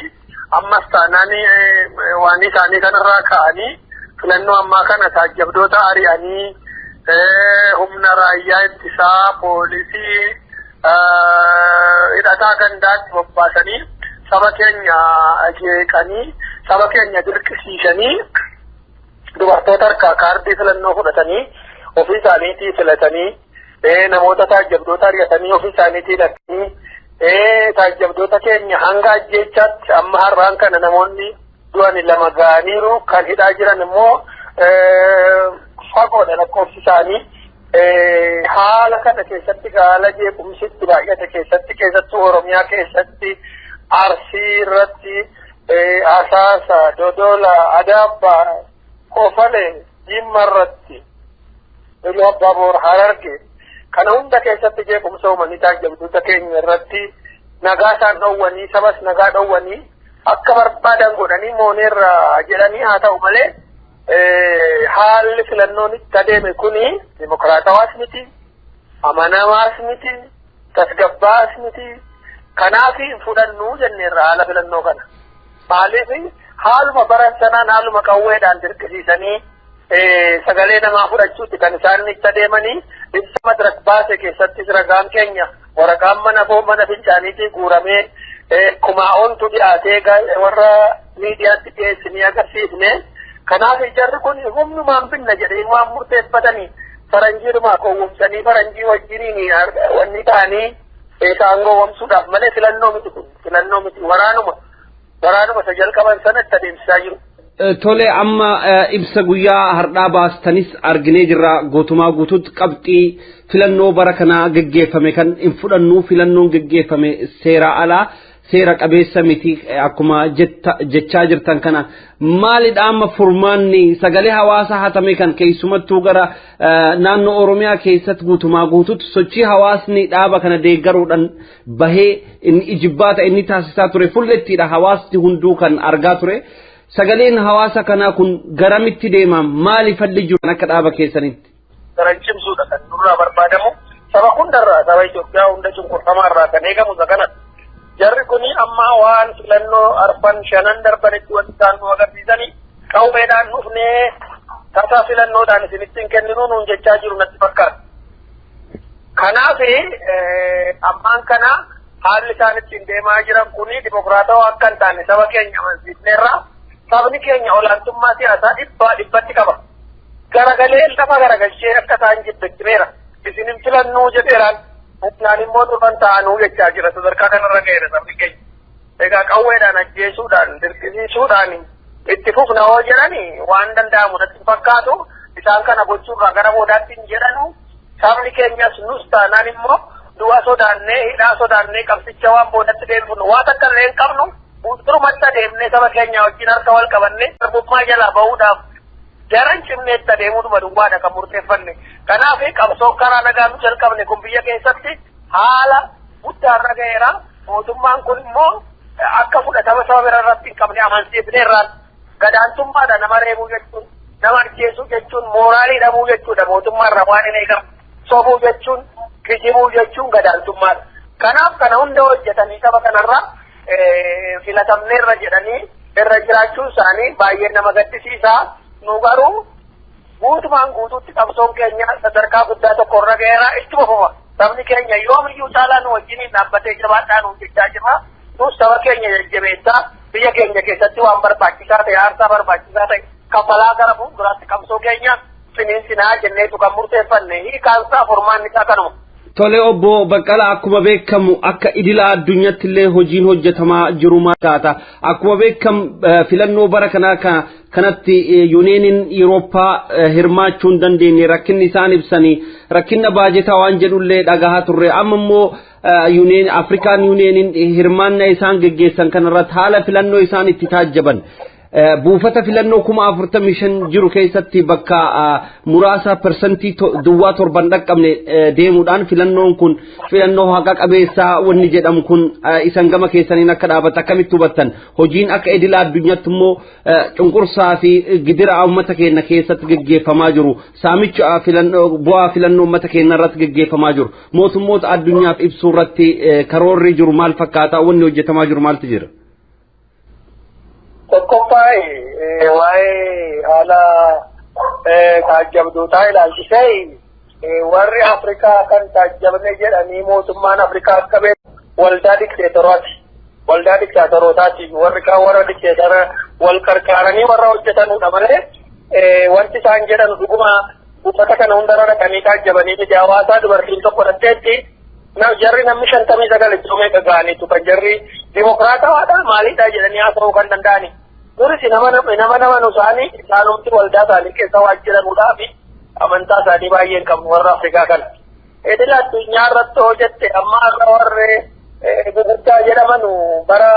E: ammas taanaan waan isaanii kanarraa ka'anii filannoo ammaa kana taajjabdoota ari'anii, humna raayyaa ittisaa, poolisii, hidhataa gandaatti bobbaasanii, saba keenya jeeqanii, saba keenya dirqisiisanii, dubartoota harkaa kaardii filannoo fudhatanii ofii isaaniitii filatanii, namoota taajjabdoota ari'atanii ofii isaaniitii hidhatanii, taajjabdoota keenya hanga ajjeechaatti amma har'aan kana namoonni du'an lama ga'aniiru, kan hidhaa jiran immoo fagoodha lakkoofsi isaanii. Haala kana keessatti, haala jeequmsi itti baay'ate keessatti, keessattuu Oromiyaa keessatti, Arsii irratti, Asaasa, Dodola, Adaabba, Kofale, Jimma irratti, Iluu Abbaa Boor, Hararge kana hunda keessatti jeequmsa uumanii taajjabdoota keenya irratti nagaa isaan dhoowwanii, sabas nagaa dhoowwanii, akka barbaadan godhanii mooneerra jedhanii. Haa ta'u malee haalli filannoon itti adeeme kuni dimokiraatawaas miti, amanamaas miti, tasgabbaas miti. Kanaaf hin fudhannuu jenneerra haala filannoo kana. Maaliif? Haaluma baran sanaan haaluma qawweedhaan dirqisiisanii sagalee namaa fudhachuutti kan isaan itti adeemanii. Ibsa Madirak baase keessattis ragaan keenya waraqaan mana boo mana fincaaniitii guuramee kumaa oltu dhiyaatee warra miidiyaatti dhiyeessinii agarsiifne. Kanaaf jarri kun humnumaan binna jedhee waan murteeffatanii, faranjiidhuma gowwomsanii, faranjii wajjiniin wanni ta'anii isaan gowwomsuudhaaf malee filannoo miti kun, filannoo miti, waraanuma isa jalqaban sana itti adeemsisaa jiru.
A: Tole, amma ibsa guyyaa har'aa baastanis arginee jirra. Guutumaa guutuutti qabxii filannoo bara kanaa geggeeffame kan hin fudhannu, filannoon geggeeffame seera alaa, seera qabeessa miti akkuma jechaa jirtan kana. Maalidha amma furmaanni sagalee hawaasaa hatame kan, keessumattuu gara naannoo Oromiyaa keessatti guutumaa guutuutti sochii hawaasni dhaaba kana deeggaruudhaan bahee inni ijibbaata inni taasisaa ture fullettiidha, hawaasni hunduu kan argaa ture. Sagaleen hawaasa kanaa kun garamitti deema? Maali falli jiru akka dhaaba keessanitti?
E: Daran cimsuudha kan nurraa barbaadamu. Saba hundarraa, saba Itoophiyaa hunda cunqurfamaarraa kan eegamu isa kanadha. Jarri kuni amma waan filannoo arfan shanan darbanitti wanti isaan nu agarsiisanii qawweedhaan dhufnee tasa filannoodhaan isinitti hin kenninuu nuun jechaa jiru natti fakkaata. Kanaaf ammaan kana haalli isaan ittiin deemaa jiran kuni dimokiraatawaa akka hin taane saba keenya amansiisneerra. Sabni keenya olaantummaa siyaasaa dhibbaa dhibbatti qaba. Garagalee lafa garagalchee akka isaan jibbechimeera. Isin hin filannuu jedheeraan, humnaan immoo dhufan ta'anuu jechaa jira. Sadarkaa kanarra ga'eera sabni keenya. Egaa qawweedhaan ajjeesuudhaan dirqisiisuudhaan itti fufna hoo jedhani waan danda'amu natti fakkaatu. Isaan kana gochuurraa gara boodaatti hin jedhanu. Sabni keenyas nus taanaan immoo du'a sodaannee, hidhaa sodaannee qabsicha waan boodatti deebifnu waa takka illee hin qabnu. Fuuldurumatti adeemnee saba keenya wajjin harka wal qabannee garbummaa jalaa bahuudhaaf Daran cimneetti adeemuudhuma duwwaadha kan murteeffanne. Kanaaf qabsoon karaa nagaa nu jalqabne kun biyya keessatti haala guddaarra ga'eera. Mootummaan kun immoo akka fudhatama saba bira irratti hin qabne amansiifneerraan gadaantummaadha nama reebuu jechuun, nama ajjeesuu jechuun, mooraalii dhabuu jechuudha. Mootummaa irraa waan hin eegamu. Sobuu jechuun, kijibuu jechuun gadaantummaadha. Kanaaf kana hunda hojjetanii saba kanarraa filatamneerra jedhanii irra jiraachuun isaanii baay'ee nama gaddisiisa. Nu garuu guutumaan guutuutti qabsoon keenya sadarkaa guddaa tokko irra ga'eera, ittuma fufa. Sabni keenya yoomiyyuu caalaa nu wajjiniin dhaabbatee jabaadhaa nuun jechaa jira. Nus saba keenya jajjabeessaa, biyya keenya keessatti waan barbaachisaa ta'e, aarsaa barbaachisaa ta'e kaffalaa gara fuulduraatti qabsoo keenya finiinsinaa jenneetu kan murteeffanne. Hiikaansaa furmaanni isaa kanuma.
A: Tole obbo Baqqalaa, akkuma beekamu akka idila addunyaatti illee hojiin hojjetamaa jiru maal taata? Akkuma beekamu filannoo bara kanaa kanatti yuuniyeeniin Yurooppaa hirmaachuu hin dandeenye, rakkinni isaan ibsanii rakkina baajetaa waan jedhullee dhagahaa turre. Amma immoo yuuniyeen Afrikaan yuuniyeeniin hirmaannaa isaan geggeessan kanarratti haala filannoo isaan itti taajjaban, buufata filannoo 45,000 jiru keessatti bakka muraasa persentii duwwaa torban dhaqqabne deemuudhaan filannoon kun filannoo haqa qabeessaa wanni jedhamu kun isan gama keessaniin akka dhaabata akkamitti hubattan? Hojiin akka idila addunyaatti immoo cunqursaa fi gidira uummata keenya keessatti geggeeffamaa jiru, saamicha filannoo, bu'aa filannoo uummata keenya irratti geggeeffamaa jiru mootummoota addunyaaf ibsuu irratti karoorri jiru maal fakkaata? Wanni hojjetamaa jiru maaltu jira?
E: Tokkoffaa, waa'ee haala taajjabdootaa ilaalchisee, warri Afrikaa kan taajjabne jedhanii mootummaan Afrikaa akka beeku waldaa dikteetorooti. Waldaa dikteetorootaati. Warri kaan warra dikteetara wal qarqaaranii warra hojjetanudha malee wanti isaan jedhan dhuguma buufata kana hundarra dhaqanii taajjabanii miti. Hawaasaa dubartiin tokko dhaqxeetti jarri namni 59 iddoo meeqa ga'aniitu kan jarri dimokiraatawaadha maalidha jedhanii haasa'uu kan danda'ani. Duris nama nama nu isaanii isaanumti waldaa isaanii keessa waan jiranudhaa fi amantaa isaanii baay'ee hin qabnu warra Afrikaa kana. Idila addunyaa irratti hojjette amma har'a warri gurguddaa jedhaman bara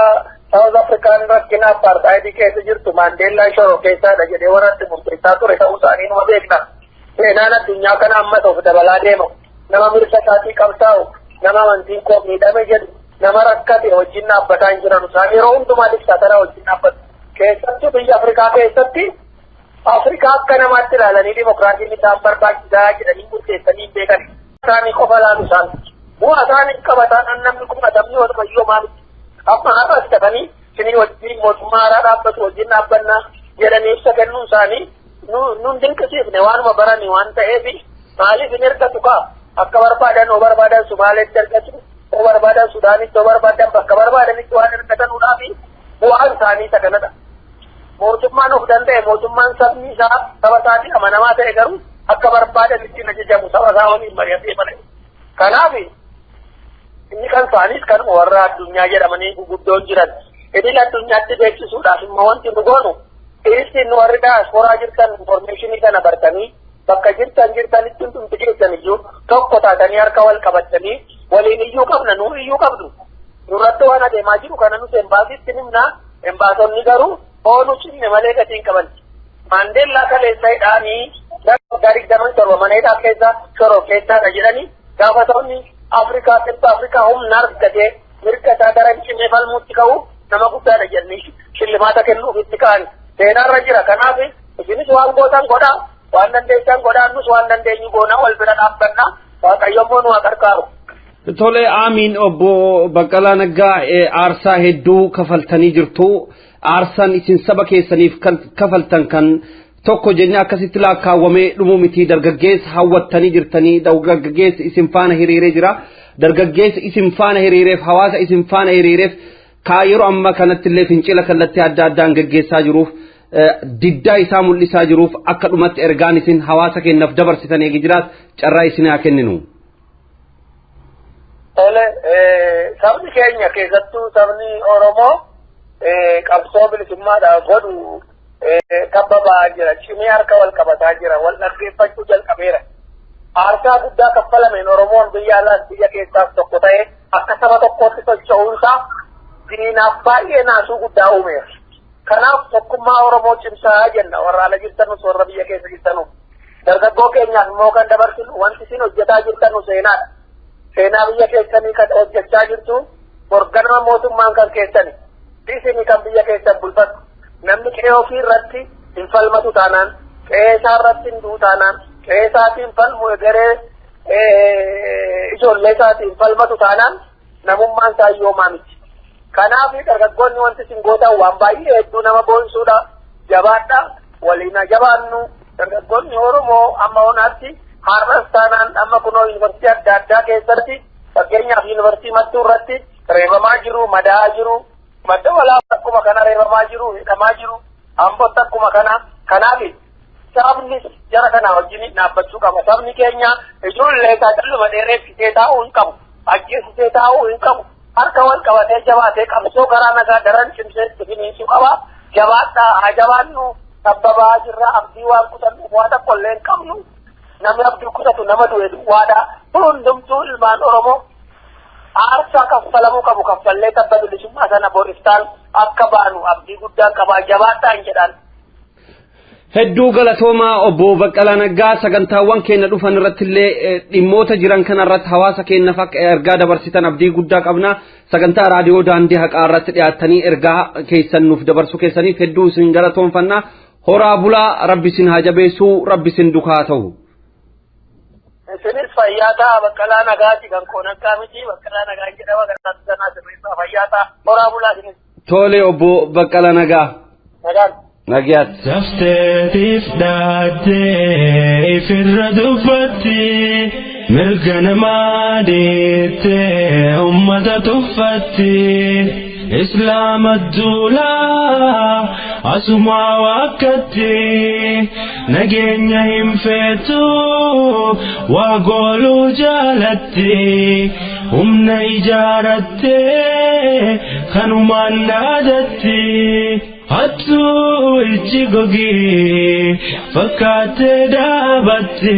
E: South Afrikaan rakkina apartaayidii keessa jirtu Maandeellaan shoroo keessaadha jedhee warra itti murteessaa ture ta'uu isaanii numa beekna. Seenaan addunyaa kana ammas of dabalaa deema. Nama mirga isaatii qabsaa'u, nama amantiin koo miidhame jedhu, nama rakkate wajjin dhaabbataa hin jiran isaan yeroo hundumaa diktaatara wajjin dhaabbatu. Keessattuu biyya Afrikaa keessatti Afrikaa akka namaatti ilaalanii dimokiraasiin isaan barbaachisaa jedhanii murteessanii hin beekan. Isaanii qofa laalu isaan. Bu'aa isaanii qabataan namni kumatamni walumayyuu maalitti. Amma har'as dafanii isinii wajjin mootummaa haaraa dhaabbatu wajjin dhaabbannaa jedhanii ibsa kennuun isaanii nun dinqisiifne, waanuma baranii waan ta'eef. Maaliif hin ergatu kaa? Akka barbaadan, oo barbaadan Sumaaleetti ergatu, oo barbaadan Sudaanitti, oo barbaadan bakka barbaadanitti waan ergatanuudhaaf bu'aan isaanii isa kanadha. Mootummaan of danda'e, mootummaan sabni isaa saba isaatii amanamaa ta'e garuu akka barbaadanitti hin ajajamu, saba isaa waliin mari'atee malee. Kanaaf inni kan isaaniis kanuma warra addunyaa jedhamanii guguddoon jiran. Idil addunyaatti beeksisuudhaaf immoo wanti nu goonu, isin warri daasporaa jirtan informeeshinii kana bartanii bakka jirtan jirtanitti hundumti keessan iyyuu tokko taatanii harka wal qabatanii waliin iyyuu qabna, nuu iyyuu qabdu. Nurratti waan adeemaa jiru kana nuti embaasiitti himnaa, embaasonni garuu oolu cinne malee gatii hin qaban. Maandeellaa kaleessa hidhaanii waggaa 27 mana hidhaa keessa shoroo keessaadha jedhanii gaafa sabni Afrikaa kibba Afrikaa humna argatee mirga isaa daran cimee falmuutti ka'u nama guddaadha jedhanii shillimaata kennuuf itti ka'an seenaarra jira. Kanaaf isinis waan gootan godhaa, waan dandeessan godhaa, nus waan dandeenyu goonaa, wal bira dhaabbannaa, Waaqayyo immoo nu haa gargaaru.
A: Tole, aamiin. Obbo Baqqalaa Naggaa, aarsaa hedduu kafaltanii jirtu. Aarsaan isin saba keessaniif kafaltan kan tokko jennee akkasitti lakkaawwamee dhumuu miti. Dargaggeessa hawwattanii jirtanii, dargaggeessa isin faana hiriiree jira. Dargaggeessa isin faana hiriireef, hawaasa isin faana hiriireef, kaa yeroo ammaa kanatti illee fincila kallattii adda addaan geggeessaa jiruuf, diddaa isaa mul'isaa jiruuf, akka dhumatti ergaan isin hawaasa keenyaaf dabarsitan eegi jiraat carraa isin haa kenninu.
E: Tole, sabni keenya, keessattuu sabni Oromoo, qabsoo bilisummaadhaaf godhu tabba ba'aa jira. Cimee harka wal qabataa jira. Wal dhaggeeffachuu jalqabeera. Aarsaa guddaa kaffalameen Oromoon biyya alaas biyya keessaas tokko ta'e akka saba tokkootti socho'uunsaa diinaaf baay'ee naasuu guddaa uumeera. Kanaaf tokkummaa Oromoo cimsaa jenna warra ala jirtanus warra biyya keessa jirtanus. Dargaggoo keenyaaf immoo kan dabarsinu wanti isin hojjetaa jirtanu seenaadha. Seenaa biyya keessanii kan hojjechaa jirtu borganama mootummaan kan keessani. Isin kan biyya keessan bulfatu. Namni qe'ee ofii irratti hin falmatu taanaan, qe'ee isaa irratti hin du'u taanaan, qe'ee isaatiin falmu egeree ijoollee isaatiin falmatu taanaan namummaan isaa yoomaa miti. Kanaaf dargaggoonni wanti isin gootan waan baay'ee hedduu nama boonsuudha. Jabaadha. Waliin jabaannu. Dargaggoonni Oromoo amma onaatti har'as taanaan amma kunoo yuunivarsiitii adda addaa keessatti fakkeenyaaf yuunivarsiitii Mattuu irratti reebamaa jiru, madaa'aa jiru, madda walaabaa akkuma kana reebamaa jiru, hidhamaa jiru, Ambootti akkuma kana. Kanaaf sabni jara kana wajjin dhaabbachuu qaba. Sabni keenya ijoollee isaa calluma dheereessitee taa'uu hin qabu. Ajjeesitee taa'uu hin qabu. Harka wal qabatee jabaatee qabsoo karaa nagaa daran cimsee itti finiinsuu qaba. Jabaadhaa haa jabaannu. Sabbabaa jirra abdii waan kutannu waa tokko illee hin qabnu. Namni abdii kutatu nama du'e duwwaadha. Hundumtuu ilmaan Oromoo aarsaa kaffalamuu qabu kaffallee tabba bilisummaa sana boriftaan akka baanu abdii guddaan qabaa jabaadhaan jedhan.
A: Hedduu galatoomaa obbo Baqqalaa Naggaa sagantaawwan keenya dhufan irratti illee dhimmoota jiran kana irratti hawaasa keenyaaf akka ergaa dabarsitan abdii guddaa qabna. Sagantaa raadiyoo daandii haqaa irratti dhiyaattanii ergaa keessan nuuf dabarsuu keessaniif hedduu isin galatoomfanna. Horaa bulaa rabbi isin haa jabeessuu rabbi isin dukaa ta'u.
E: Isinis fayyaa ta'a Baqqalaa Nagaati kan koon akka miti Baqqalaa Nagaa jedhama kan sanaa sirreessaa fayyaa ta'a horaa bulaa isinis.
A: Tole obbo Baqqalaa Nagaa.
E: Nagaan.
A: Nagayaatti.
F: Safteetiif dhaattee ifirra dubbatti mirga namaa deettee ummata tuffatti islaama duulaa asumaa waakkatti nageenya hin feetu waa gooluu jaalatti humna ijaarattee kanumaan dhaadatti. Hattuu ijji gogii fakkaattee dhaabatti.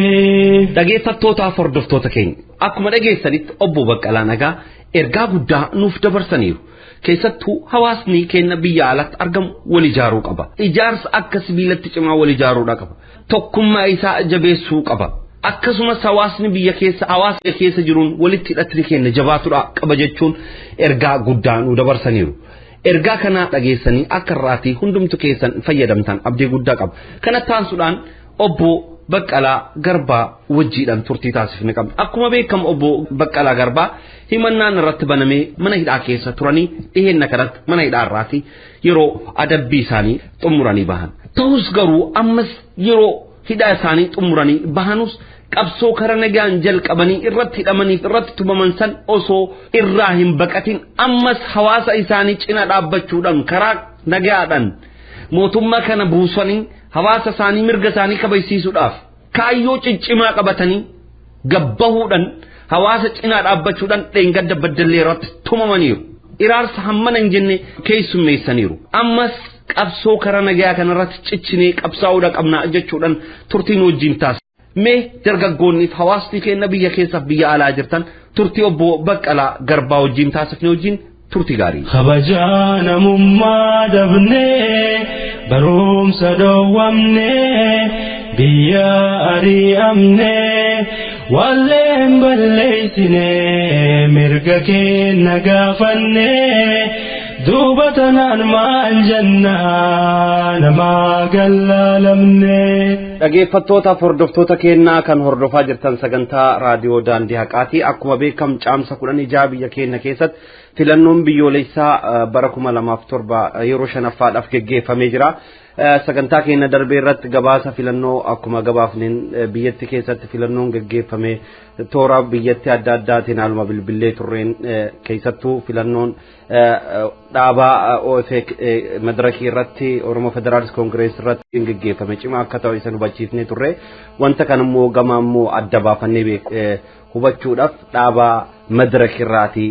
A: Dhageeffattootaaf hordoftoota keenya akkuma dhageessanitti obbo Baqqalaa Nagaa ergaa guddaa nuuf dabarsaniiru. Keessattuu hawaasni keenya biyya alaatti argamu wal ijaaruu qaba. Ijaarsa akka sibiilatti cimaa wal ijaaruudha qaba. Tokkummaa isaa jabeessuu qaba. Akkasumas hawaasni biyya keessa hawaasa keessa jiruun walitti hidhatni keenya jabaatudha qaba jechuun ergaa guddaa nu dabarsaniiru. Ergaa kana dhageessanii akka irraatii hundumtu keessan fayyadamtan abdii guddaa qaba. Kana taasisuudhaan obbo Baqqalaa Garbaa wajjiidhaan turtii taasifne qabna. Akkuma beekamu obbo Baqqalaa Garbaa himannaan irratti banamee mana hidhaa keessa turanii dhiheenna kanatti mana hidhaa irraatii yeroo adabbii isaanii xumuranii bahan. Ta'us garuu ammas yeroo hidhaa isaanii xumuranii bahanus qabsoo kara nagaan jalqabanii irratti hidhamaniif irratti tumaman san osoo irraa hin baqatin ammas hawaasa isaanii cina dhaabbachuudhaan karaa nagaadhaan mootummaa kana buusanii hawaasa isaanii mirga isaanii kabajsiisuudhaaf kaayyoo ciccimaa qabatanii gabbahuudhaan hawaasa cinaa dhaabbachuudhaan dheengadda baddallee irratti tumamaniiru. Iraarsa hammana hin jenne keessummeessaniiru. Ammas qabsoo karaa nagaa kanarratti ciccinee qabsaa'uudha qabna jechuudhaan turtiin wajjin taasisa. Mee dargaggoonniif hawaasni keenya biyya keessaaf biyya alaa jirtan turtii obbo Baqqalaa Garbaa wajjin taasifne wajjin turtii gaarii.
F: Kabajaa namummaa dhabnee barumsa dhoowwamnee biyya ari'amnee walleen balleessinee mirga keenya gaafannee duuba tanaan maal jennaa namaa gallaalamnee.
A: Dhageeffattootaaf hordoftoota keenyaa kan hordofaa jirtan sagantaa raadiyoo daandii haqaati. Akkuma beekamu caamsa 16 biyya keenya keessatti filannoon biyyoolessaa bara 2007 yeroo shanaffaadhaaf geggeeffamee jira. Sagantaa keenya darbee irratti gabaasa filannoo akkuma gabaafneen biyyatti keessatti filannoon geggeeffame toora biyyatti adda addaatiin haaluma bilbilee turreen keessattuu filannoon dhaabaa OFC madarakii irratti Oromoo Federaalist Koongirees irratti geggeeffame cimaa akka ta'u isa hubachiifnee turre wanta kan immoo gama immoo adda baafannee hubachuudhaaf dhaabaa madarakii irraatii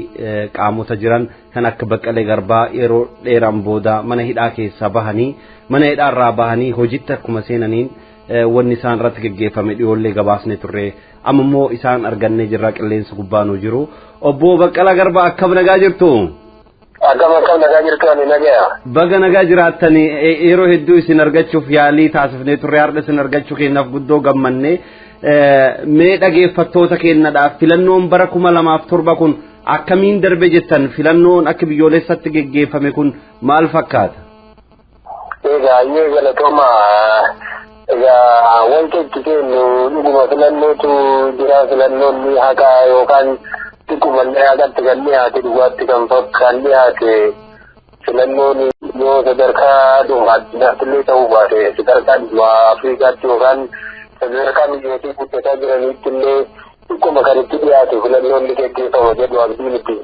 A: qaamota jiran kan akka Baqqalee Garbaa yeroo dheeraan booda mana hidhaa keessaa bahanii mana hidhaa irraa bahanii hojiitti akkuma seenaniin wanni isaan irratti geggeeffame dhiyoollee gabaasne turre amma immoo isaan argannee jirra qilleensa gubbaa nu jiru obbo Baqqalaa Garbaa akkam nagaa jirtu?
E: Akkam akkam nagaa jirtu ani nagaya.
A: Baga nagaa jiraattanii yeroo hedduu isin argachuuf yaalii taasifnee turre har'a isin argachuu keenyaaf guddoo gammanne mee dhageeffattoota keenyadhaaf filannoon bara 2007 kun akkamiin darbe jettan filannoon akka biyyoolessatti geggeeffame kun maal fakkaata?
E: Egaa iyyee galatooma egaa wanti itti kennu dhuguma filannootu jira filannoon haqa yookaan xiqquma haqatti kan dhiyaate dhugaatti kan kan dhiyaate filannoon yoo sadarkaa dhuma addunyaatti illee ta'uu baate sadarkaa dhuma Afrikaatti yookaan sadarkaa biyyootii guddataa jiraniitti illee xiqquma kan itti dhiyaate filannoon ni geggeeffama jedhu abdiin itti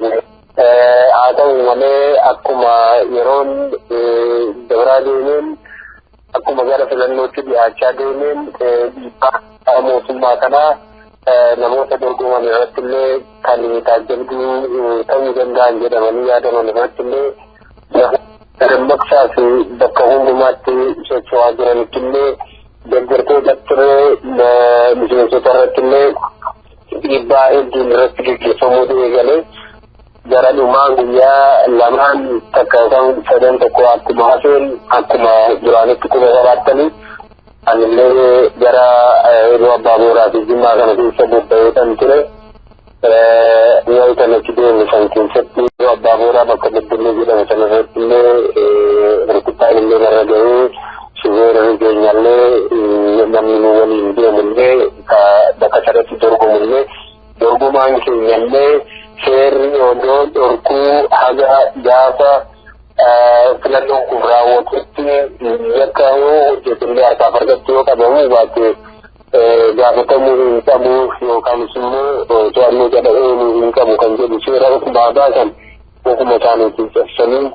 E: haa ta'u malee akkuma yeroon dabraa deemeen akkuma gara filannootti dhiyaachaa deemeen dhiibbaa mootummaa kanaa namoota dorgoman irratti illee kan taajjabduu ta'uu danda'an jedhamanii yaadaman irratti illee dammaqsaa fi bakka hundumaatti socho'aa jiranitti illee deeggartoota turee miseensota irratti illee dhiibbaa hedduun irratti gaggeeffamuu eegalee gara dhumaa guyyaa lamaan takka yookaan sadan tokko akkuma hafeen akkuma duraanitti quba qabaattanii anillee gara yeroo abbaa booraa fi jimmaa kana keessa bobba'ee kan ture yoo kan achi deemu san keessatti yeroo abbaa booraa bakka beddellee jedhamu sana irratti illee rukuttaan illee narra ga'ee shubeerri keenyallee namni nu waliin deemullee bakka sanatti dorgomullee dorgomaan keenyallee seerri odoo dhorkuu haga gaafa filannoon kun raawwatutti yakka yoo hojjetellee harkaaf harkatti yoo qabamu baate gaafatamuu hin qabu yookaanis immoo to'annoo jala ooluu hin qabu kan jedhu seera ofumaa baasan ofuma isaaniitiin cabsanii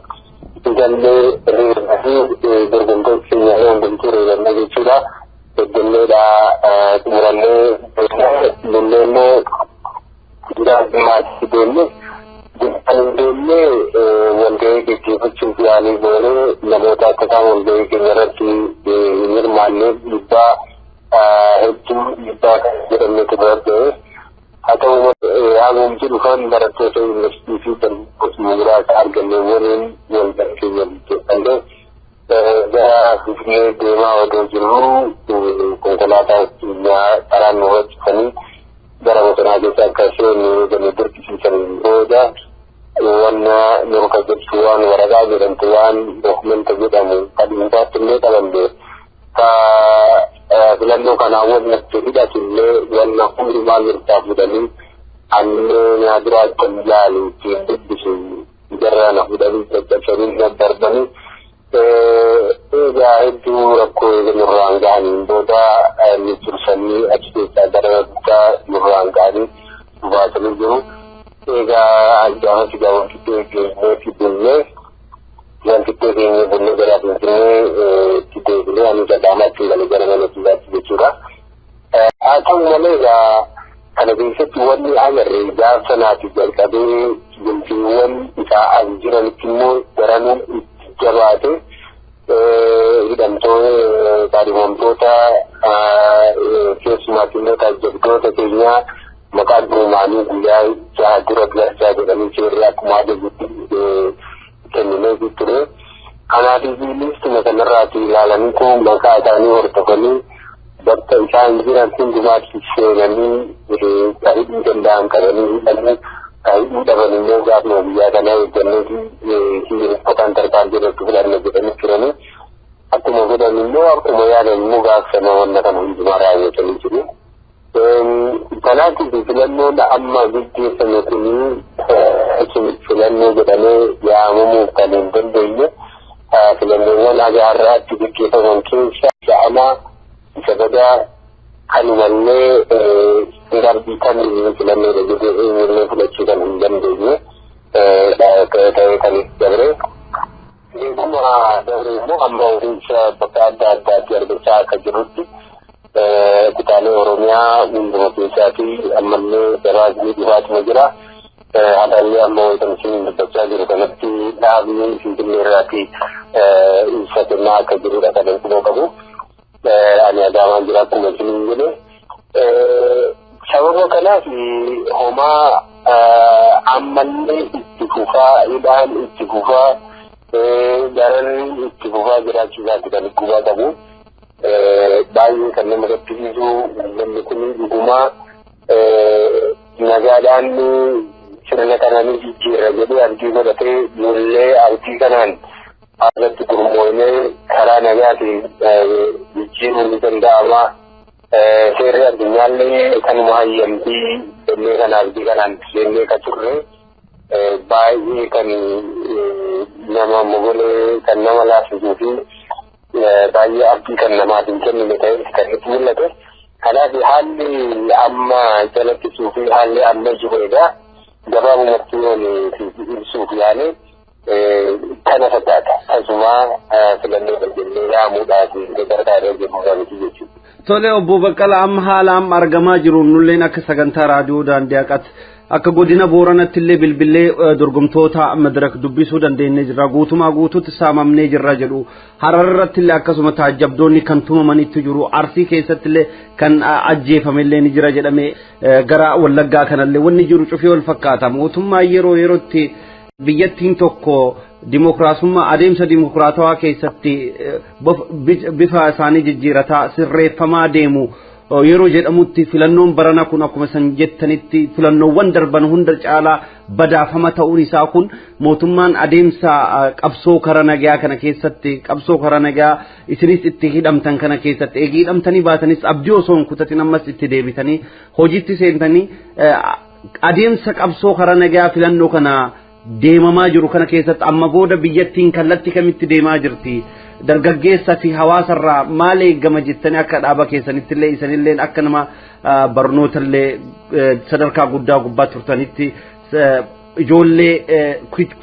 E: ijallee reebaa fi dorgomtoota keenya hundumtuu reebanna jechuudha. Beddelleedha xumurannee lollee immoo jiraatu deemne kan deemne walgahii gaggeeffachuuf yaalii goonee namoota akka isaan walgahii keenya irratti hin hirmaanneef dhiibbaa hedduu dhiibbaa kan jedhamnetu bira ga'e. Haa ta'u malee haguugii dhufan barattoota yuunivarsiitii fi dargaggoota muraasa arganne waliin walgahii keenya gaggeeffanne gara Finfinnee deemaa odoo jirru konkolaataa karaan nu hojjetanii gara bosonaa keessa akka isheen gadi dirqisiisan booda wanna nurka jettu waan waraqaa jedhamtu waan dokumenta jedhamu kan dhuunfaatti illee qabamne ka filannoo kanaa walitti hidhatu illee wanna hundumaa mirgaa fudhanii annee naa jiraachan yaalu ittiin dubbisu jarra na fudhanii caccabsanii na darbanii egaa hedduu rakkoo nurraan ga'aniin booda ni tursanii achi keessaa gara guddaa nurraan ga'anii baasanii jiru. Egaa gaafas egaa wantittee keenyee bullee wantittee keenyee bullee gara Finfinnee itti deebinee ani Adaamaatti galee gara mana kiyyaatti jechuudha. Haa ta'u malee egaa kana keessatti wanni agarre gaafa sanaati jalqabee galteewwan isaa as jiranitti immoo daranuu itti jabaate hidhamtoota kaadhimamtoota keessumaatti immoo taajjabdoota keenyaa maqaa durumaanii guyyaa jaha dura galchaa jedhanii seerri akkuma ajajutti kenninee ture. Kanaatiif liistuma kanarraati ilaalanii koo maqaa isaanii hordofanii bakka isaan jiran hundumaatti seenanii ka hidhuu danda'an qabanii hidhanii ka hidhuu dhaban immoo gaafuma guyyaa kanaa eeggannee yookaan tarkaanfii jedhatu fudhanna jedhanii turanii akkuma godhan immoo akkuma yaadan immoo gaafa sana wanna kana hundumaa raawwatanii jiru. Kanaatiif filannoon amma gaggeeffame kun filannoo jedhamee yaamamuuf kan hin dandeenye filannoowwan haga har'aatti gaggeeffaman keessa sha'amaa isa badaa kanumallee darbii kan filannoodha jedhee eenyullee fudhachuu kan hin dandeenye ta'ee kan dabre. Eeguma dabre immoo amma ofiisa bakka adda addaatti argachaa akka jirutti kutaalee Oromiyaa hunduma keessaati ammallee gabaasni dhufaatuma jira. Haadhallee amma wayita isin dubbachaa jiru kanatti dhaabni Finfinnee irraati ibsa kennaa akka jirudha kan hubannoo qabu. Ani Adaamaan jira akkuma isiniin jedhe. Sababa kanaaf homaa Ammallee itti fufaa, hidhaan itti fufaa, dararri itti fufaa jiraachuu isaati kan quba qabu. Baay'ee kan nama gaddisiisu, uummanni kun dhugumaa nagaadhaan sirna kana ni jijjiirra jedhee abdii godhatee, nullee abdii kanaan haalatti gurmoonee karaa nagaatiin jijjiiruun ni danda'ama. Seerri addunyaallee kanuma hayyamtii jennee kana abdii kanaan jennee ka turre, baay'ee kan nama mogolee kan nama laaffisuu fi baay'ee abdii kan namaaf hin kennine ta'e kan itti mul'ate. Kanaaf haalli amma calaqqisuu fi haalli amma jiru egaa gabaabumatti yoon ibsuuf yaale kana fakkaata. Tasuma filannoo jennee yaamuudhaaf gargaaree jiru miti jechuudha.
A: Tole, obbo Baqqalaa, amma haala amma argamaa jiru nulleen akka sagantaa raadiyoo daandii haqaatti akka godina Booranatti illee bilbilee dorgomtoota madirak dubbisuu dandeenye jirra. Guutumaa guutuutti saamamnee jirra jedhu. Hararratti illee akkasuma taajjabdoonni kan tumamanitti jiru. Arsii keessatti illee kan ajjeefame illee ni jira jedhame. Gara Wallaggaa kanallee wanni jiru cufee wal fakkaata. Mootummaa yeroo yerootti biyyattiin tokko dimokiraasummaa adeemsa dimokiraatawaa keessatti bifa isaanii jijjiirataa sirreeffamaa deemu yeroo jedhamutti, filannoon barana kun akkuma isan jettanitti filannoowwan darban hunda caalaa badaafama ta'uun isaa kun, mootummaan adeemsa qabsoo karaa nagaa kana keessatti, qabsoo karaa nagaa isinis itti hidhamtan kana keessatti, eegii hidhamtanii baatanis abdii osoo hin kutatin ammas itti deebitanii hojiitti seentanii, adeemsa qabsoo karaa nagaa filannoo kana deemamaa jiru kana keessatti amma booda biyyattiin kallattii kamitti deemaa jirti? Dargaggeessa fi hawaasarraa maal eeggama jettanii akka dhaaba keessanitti illee, isanillee akka nama barnoota illee sadarkaa guddaa gubbaa turtanitti, ijoollee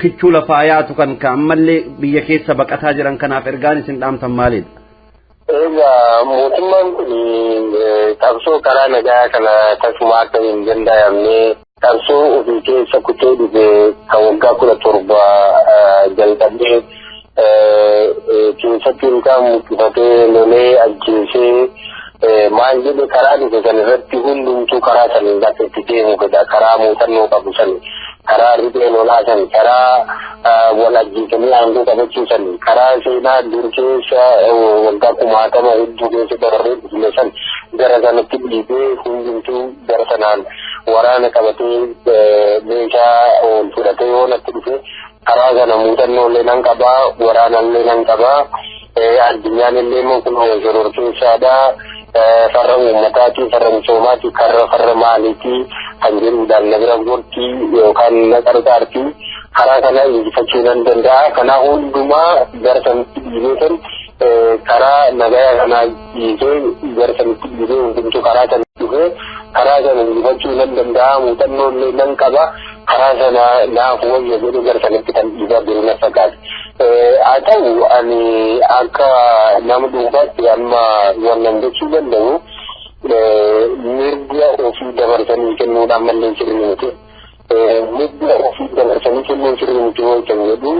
A: kichuu lafaa yaatu kan ammallee biyya keessa baqataa jiran kanaaf ergaan isin dhaamtan maalidha?
E: Egaa mootummaan kun qabsoo karaa nagaa kana tasuma akka hin danda'amne, qabsoo ofii keessa kutee dhufe kan waggaa 17 jalqabee keessatti ilkaan muqqifatee lolee ajjeesee maal jedhe, karaa dhufe san irratti hundumtuu karaa san akka itti deemu fedha. Karaa muuxannoo qabu san, karaa riphee lolaa san, karaa wal ajjeesanii aangoo qabachuu san, karaa seenaa dur keessa waggaa kumaatama hedduu keessa dabarree dhufne san gara sanatti dhiibee, hundumtuu gara sanaan waraana qabatee meeshaa ol fudhatee yoo natti dhufe, karaa sana muuxannoo illee nan qabaa, waraana illee nan qabaa, addunyaan illee immoo kun shororkeessaadha, farra uummataati, farra misoomaati, karra farra maaliiti kan jedhuudhaan na bira gorti yookaan na qarqaarti, karaa kana injifachuu nan danda'a. Kanaa hundumaa gara sanatti dhiibee san karaa nagaya kanaa dhiisee gara sanatti dhiibee, hundumtuu karaa sana dhufee karaa sana injifachuu nan danda'a, muuxannoo illee nan qaba, karaa sana naaf wayya jedhu gara sanatti kan dhiibaa jiru na fakkaata. Haa ta'u, ani akka nama dhuunfaatti amma wannan gochuu danda'u, mirga ofii dabarsanii kennuudhaan mallee sirrii miti. Mirga ofii dabarsanii kennuun sirrii miti yoo kan jedhu,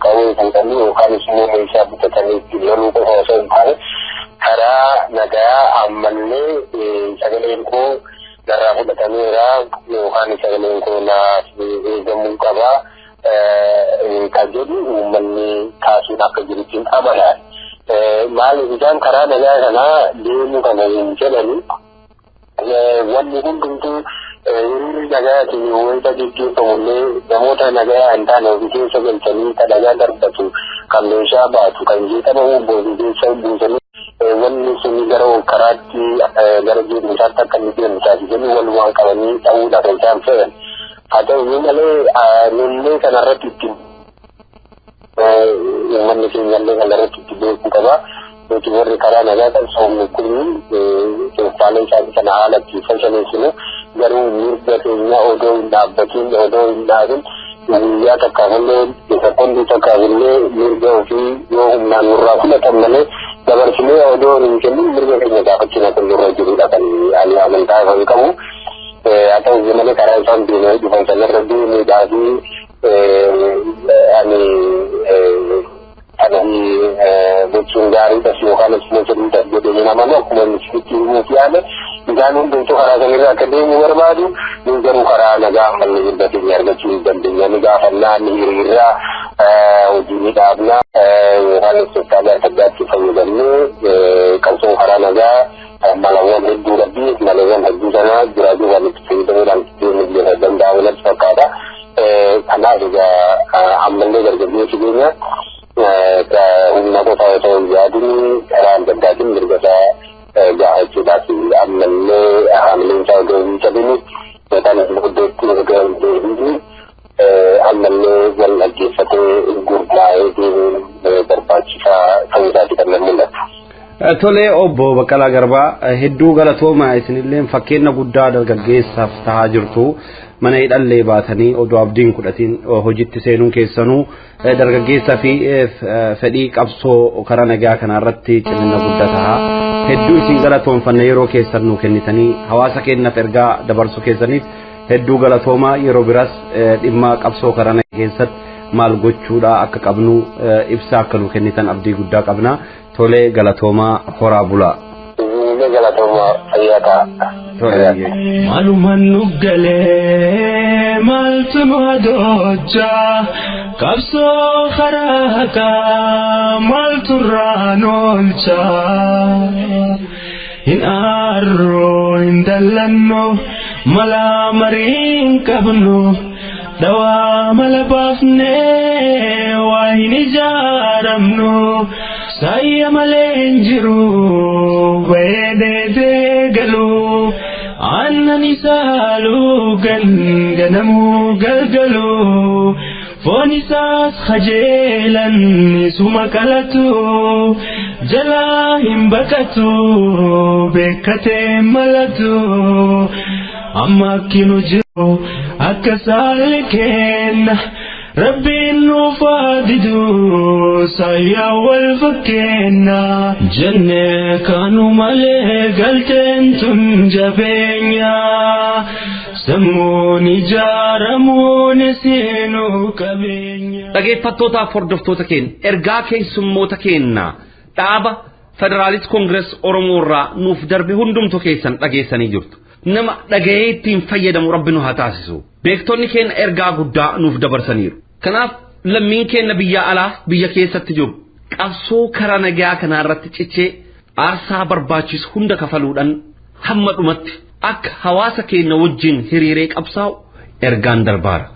E: qawwee fuudhanii yookaan immoo meeshaa bitatanii ittiin loluu qofa osoo hin taane, karaa nagaa ammallee sagaleen koo narraa fudhatameera yookaan sagaleen koo naaf eegamuu qaba kan jedhu uummanni kaasuun akka jirutti hin amana. Maaliif isaan karaa nagaa kanaa deemuu kana hin jedhani? Wanni hundumtuu hiriirri nagaatiin wayita geggeeffamullee, namoota nagaa hin taane ofii keessa galchanii, kan dhagaa darbatu, kan meeshaa baatu, kan jeeqama uumu ofii keessa buusanii, wanni sun gara karaatti gara jeequmsaatti akka inni deemu taasisanii walumaan qabanii ta'uudhaaf isaan fedhan. Haa ta'u malee, nullee kanarratti itti uummanni keenyallee kanarratti itti beekuu qaba. Nuti warri karaa nagaa qabsoomnu kun tooftaalee isaanii kana haala itti fashaleessinu, garuu mirga keenya odoo hin dhaabbatin, odoo hin dhaabin, guyyaa takkaafillee sekondii takkaafillee mirga ofii yoo humnaan nurraa fudhatan malee dabarsinee odoo hin kennin mirga keenya gaafachuun akka nurra jirudha kan ani amantaa kan qabu. Haa ta'u malee, karaa isaan deemanii dhufan sanarra deemuudhaa fi ani kana gochuun gaariidhas yookaan immoo sirriidhas jedhee hin amanu. Akkuma inni sitti himuuf yaale,
G: Isaan hundumtuu karaa sanirra akka deemu barbaadu. Nu garuu karaa nagaa ammallee mirga keenya argachuu hin dandeenya. Ni gaafannaa, ni hiriirraa, hojii ni dhaabnaa, yookaan tooftaa adda addaatti fayyadamnee qabsoo karaa nagaa malawwan hedduu qabdi. Malawwan hedduu sana jiraachuu waan itti fayyadamuudhaan deemuu illee danda'amu natti fakkaata. Kanaaf egaa ammallee dargaggeessi keenya humna qofa osoo hin yaadin karaa adda addaatiin mirga isaa gaafachuudhaaf ammallee haamileen isaa osoo hin cabin yookaan iddootti osoo hin deebiin ammallee wal dhaggeeffatee gurmaa'ee deemuun barbaachisaa ta'uu isaati kan nan mul'atu.
A: Tole, obbo Baqqalaa Garbaa, hedduu galatooma. Isinillee fakkeenya guddaa dargaggeessaaf tahaa jirtu. Mana hidhallee baatanii odoo abdiin kudhatiin hojiitti seenuun keessanuu dargaggeessaa fi fedhii qabsoo karaa nagaa kanarratti cimina guddaa taha. Hedduu isin galatoomfanna. Yeroo keessan nuu kennitanii hawaasa keenyaaf ergaa dabarsuu keessaniif hedduu galatooma. Yeroo biraas dhimma qabsoo karaa nagaa keessatti maal gochuudha akka qabnu ibsa akka nuu kennitan abdii guddaa qabna. Tolee, galatoomaa, horaa bulaa.
G: Galatooma, fayyaa ta'a.
F: Maalumaan nu galee, maaltu nu adoojaa, qabsoo karaa haqaa maaltu irraa nu oolchaa? Hin aarroo, hin dallannu, malaa marii hin qabnu, dawaa mala baafnee waa hin ijaaramnu. Saayya malee hin jiru bareedee galu, aannan isaa lugan ganamuu galgalu, foon isaas kajeelan isuma qalatu, jalaa hin baqatu beekatee malatu. Amma akkinu jiru akka saalli kenna. Rabbiin nuuf haa didu sayyaa wal fakkeenya jennee kanu malee galteen tun jabeenya sammuun ijaaramuun seenuu qabeenya.
A: Dhageeffattootaaf hordoftoota keenya, ergaa keessummoota keenya dhaaba Federaalist Koongirees Oromoo irraa nuuf darbe hundumtu keessan dhageessanii jirtu. Nama dhaga'ee ittiin fayyadamu Rabbi nu haa taasisu. Beektonni keenya ergaa guddaa nuuf dabarsaniiru. Kanaaf lammiin keenya biyya alaa biyya keessatti jiru qabsoo karaa nagaa kanaa irratti cichee aarsaa barbaachisu hunda kafaluudhaan hamma dhumatti akka hawaasa keenya wajjin hiriiree qabsaa'u ergaan darbaara.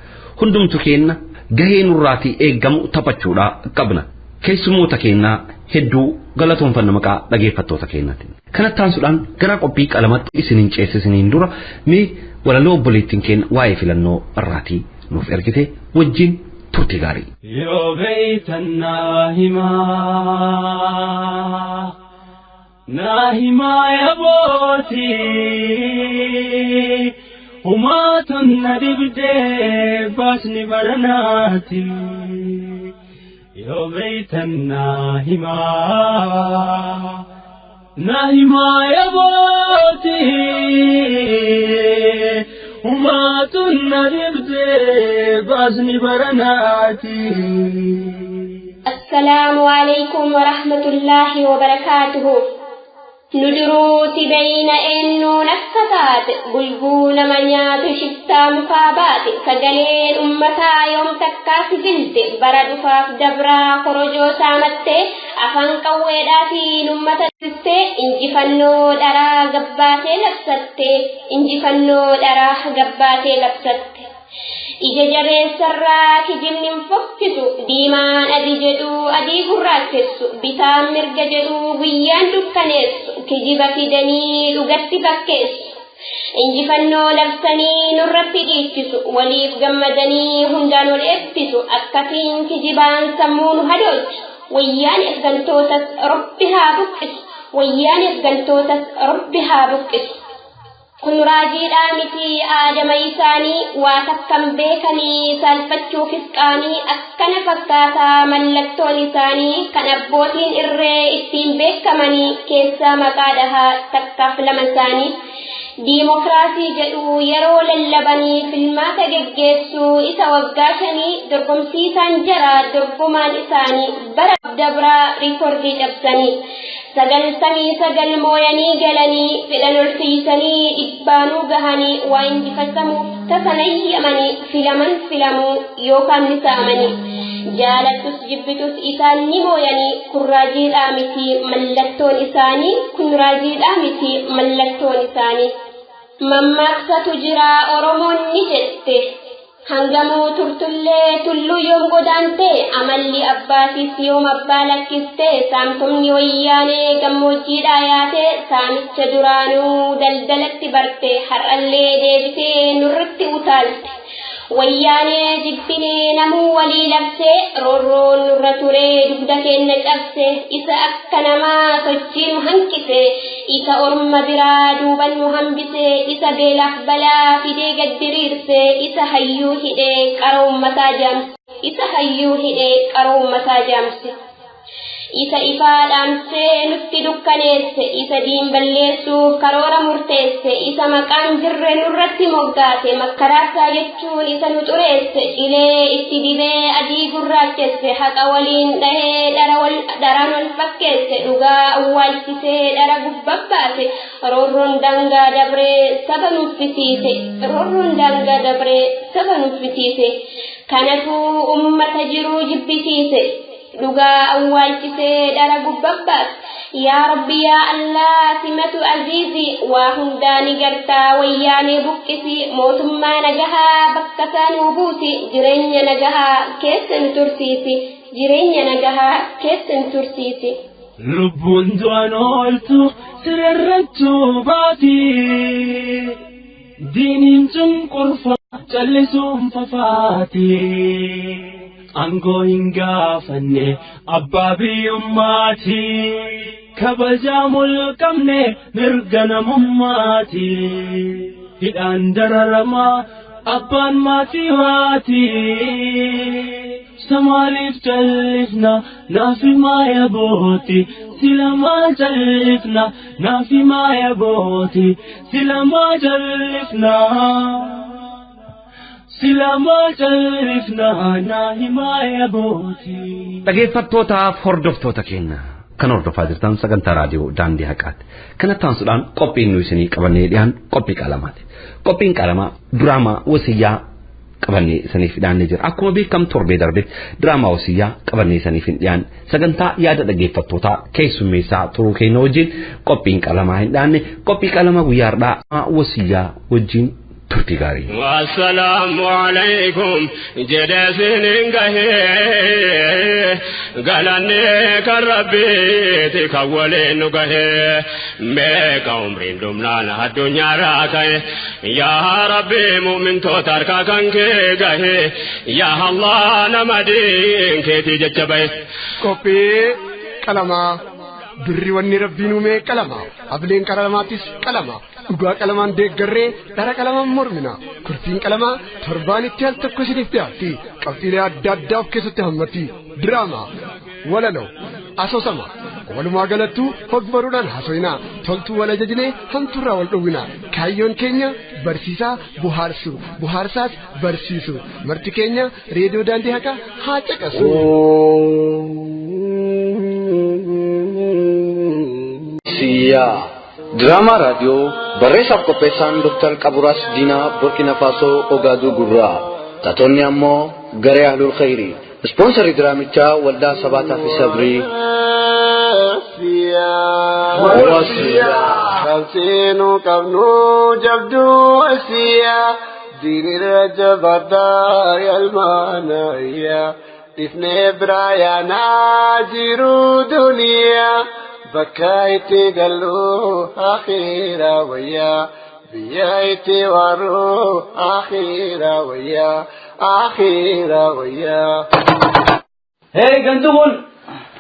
A: Hundumtu keenya gahee nurraatii eeggamu taphachuudhaa qabna. Keessummoota keenyaa hedduu galatoonfanna maqaa dhageeffattoota keenyaatiin. Kanatti aansuudhaan gara qophii qalamatti isiniin ceesisiniin dura mee walaloo obboleettiin keenya waa'ee filannoo irraatii nuuf ergite wajjin turte gaarii.
F: Yoo beeytan naa himaa, naa himaa yabootii, humaatun na dibdee baasni baranaati. Yoo beeytan naa himaa, naa himaa yabootii, humaatun na dibdee baasni baranaati.
H: السلام عليكم ورحمة الله وبركاته. ندروت بين إنو نكتات بلبون منيات شفتا مكابات سجلين أمتا يوم تكاس فلت برد فاف دبرا خرجو سامت أفن قويداتين أمتا تست إنجفنو درا قباتي لبست إنجفنو درا قباتي لبست. Ija jabeessarraa kijibni hin fokkisu, diimaan adii jedhu adii gurraachessu, bitaan mirga jedhu guyyaan dukkaneessu, kijiba fidanii dhugatti fakkeessu. Injifannoo labsanii nurratti dhiichisu, waliif gammadanii hundaan ol eebbisu, akkasiin kijibaan sammuu nu hadoochu. Wayyaan ergamtootas Rabbi haa buqqisu, wayyaan ergamtootas Rabbi haa buqqisu. Kun raajiidhaa miti aadama isaanii, waa takkan beekanii saalfachuufis qaanii. Akkana fakkaataa mallattoon isaanii kan abbootiin irree ittiin beekamanii keessaa maqaa dhahaa takkaaf lama isaanii. Diimokiraasii jedhu yeroo lallabanii filmaata geggeessuu isa waggaa 5, dorgomsiisaan jara dorgomaan isaanii bara dabraa riikordii cabsanii. 99 mooyanii galanii fedhan ol fiisanii dhibbaanuu gahanii waa injifatamuuf tasa nayyamanii filaman filamuu yookaan ni saamanii. Jaalattus jibbitus isaan ni mooyanii kun raajiidhaa miti mallattoon isaanii kun raajiidhaa miti mallattoon isaanii. Mammaaksatu jira Oromoon ni jette. Hangamuu turtullee tulluu yoom godaante amalli abbaatis yoom abbaa lakkiste saamtumni wayyaanee gammoojjiidhaa yaate saamicha duraanuu daldalatti barte har'allee deebitee nurratti utaalte. Wayyaanee jibbinee namuu walii labsee roorroon nurra turee dugda keenya cabse isa akka namaa sochii nu hanqise isa orma biraa duuban nu hambise isa beelaaf balaa fidee gad diriirse isa hayyuu hidhee qara uummataa jaamse isa hayyuu hidhee qara uummataa jaamse. Isa ifaa dhaamsee nutti dukkaneesse isa diin balleessuuf karoora murteesse isa maqaan jirre nurratti moggaase makkaraarsaa jechuun isa nu xureesse cilee itti dibee adii gurraachesse haqa waliin dhahee dharaan wal fakkeesse dhugaa awwaalchisee dhara gubbabbaase roorroon daangaa dabree saba nuffisiise roorroon daangaa dabree saba nuffisiise kanatu ummata jiruu jibbisiise. Dhugaa awwaalchisee dhara gubbabbaas yaa rabbi yaa allaa simatu aziizi waa hundaa ni gartaa wayyaanee buqqisi mootummaa nagahaa bakka isaa nuu buusi jireenya nagahaa keessa nu tursiisi jireenya nagahaa keessa nu tursiisi.
F: Lubbuun du'an ooltu sirarrattuu baati diiniin cunqurfa callisuun fafaati. Aangoo hin gaafanne abbaa biyyummaati. Kabajaa mulqamne mirga namummaati. Hidhaan dararamaa abbaan maatii waati. Samaaliif callifna naafi maaya booti. Silamaa callifna naafi maaya booti. Silamaa callifna. Silamaa callifna naahi maaya booti.
A: Dhaggeeffattootaaf hordoftoota keenya kan hordofaa jirtan sagantaa raadiyoo daandii haqaati. Kana taasisuudhaan qophiin nu isinii qabannee dhiyaan qophii qalamaati. Qophiin qalamaa diraamaa wasiyyaa qabannee isiniif dhiyaannee jira. Akkuma beekamu torbee darbe diraamaa wasiyyaa qabannee isiniif hin dhiyaanne sagantaa yaada dhaggeeffattootaa keessummeessaa turuu keenya wajjin qophiin qalamaa hin dhiyaanne qophii qalamaa guyyaa har'aa wasiyyaa wajjin turtii gaarii.
I: Wassalaamu alaikum jedhee sinin gahee galanne kan rabbiiti kan waliin nu gahee meeqa umriin dhumnaan addunyaarraa ka'e yaa rabbi mu'mintoota harkaa kan kee gahee yaa Allah nama diin keetii jecha bahe.
C: Qophii qalamaa birri wanni rabbiin uume qalama ableen qalamaatis qalama dhugaa qalamaan deeggarree dhara qalamaan mormina kurfiin qalamaa torbaanitti al tokko isiniif dhiyaatti qabxiilee adda addaa of keessatti hammatti diraamaa walaloo asoosama walumaa galattuu hogbaruudhaan haasofina toltuu wal ajajnee hamtuurraa wal dhowwina kaayyoon keenya barsiisaa buhaarsu buhaarsaas barsiisu marti keenya reediyoo daandii haqaa haa caqasu.
J: Siyyaa Diraamaa raadiyoo barreessaaf qopheessaan Dr. Qaburaas Diinaa Burkina Faasoo Ogaaduu Gurraa taatonni ammoo garee Ahlul Khayrii ispoonsarii diraamichaa Waldaa Sabaataa fi Sabrii.
C: Wasiyaa Qabsiinu qabnu jabduu wasiyaa diinirra jabaadhaa yalmaanayyaa dhifnee biraa yaanaa jiruu duniyaa. Bakka itti gallu akhira wayyaa biyya itti waaru akhira wayyaa akhira wayyaa.
K: Hey gantumun.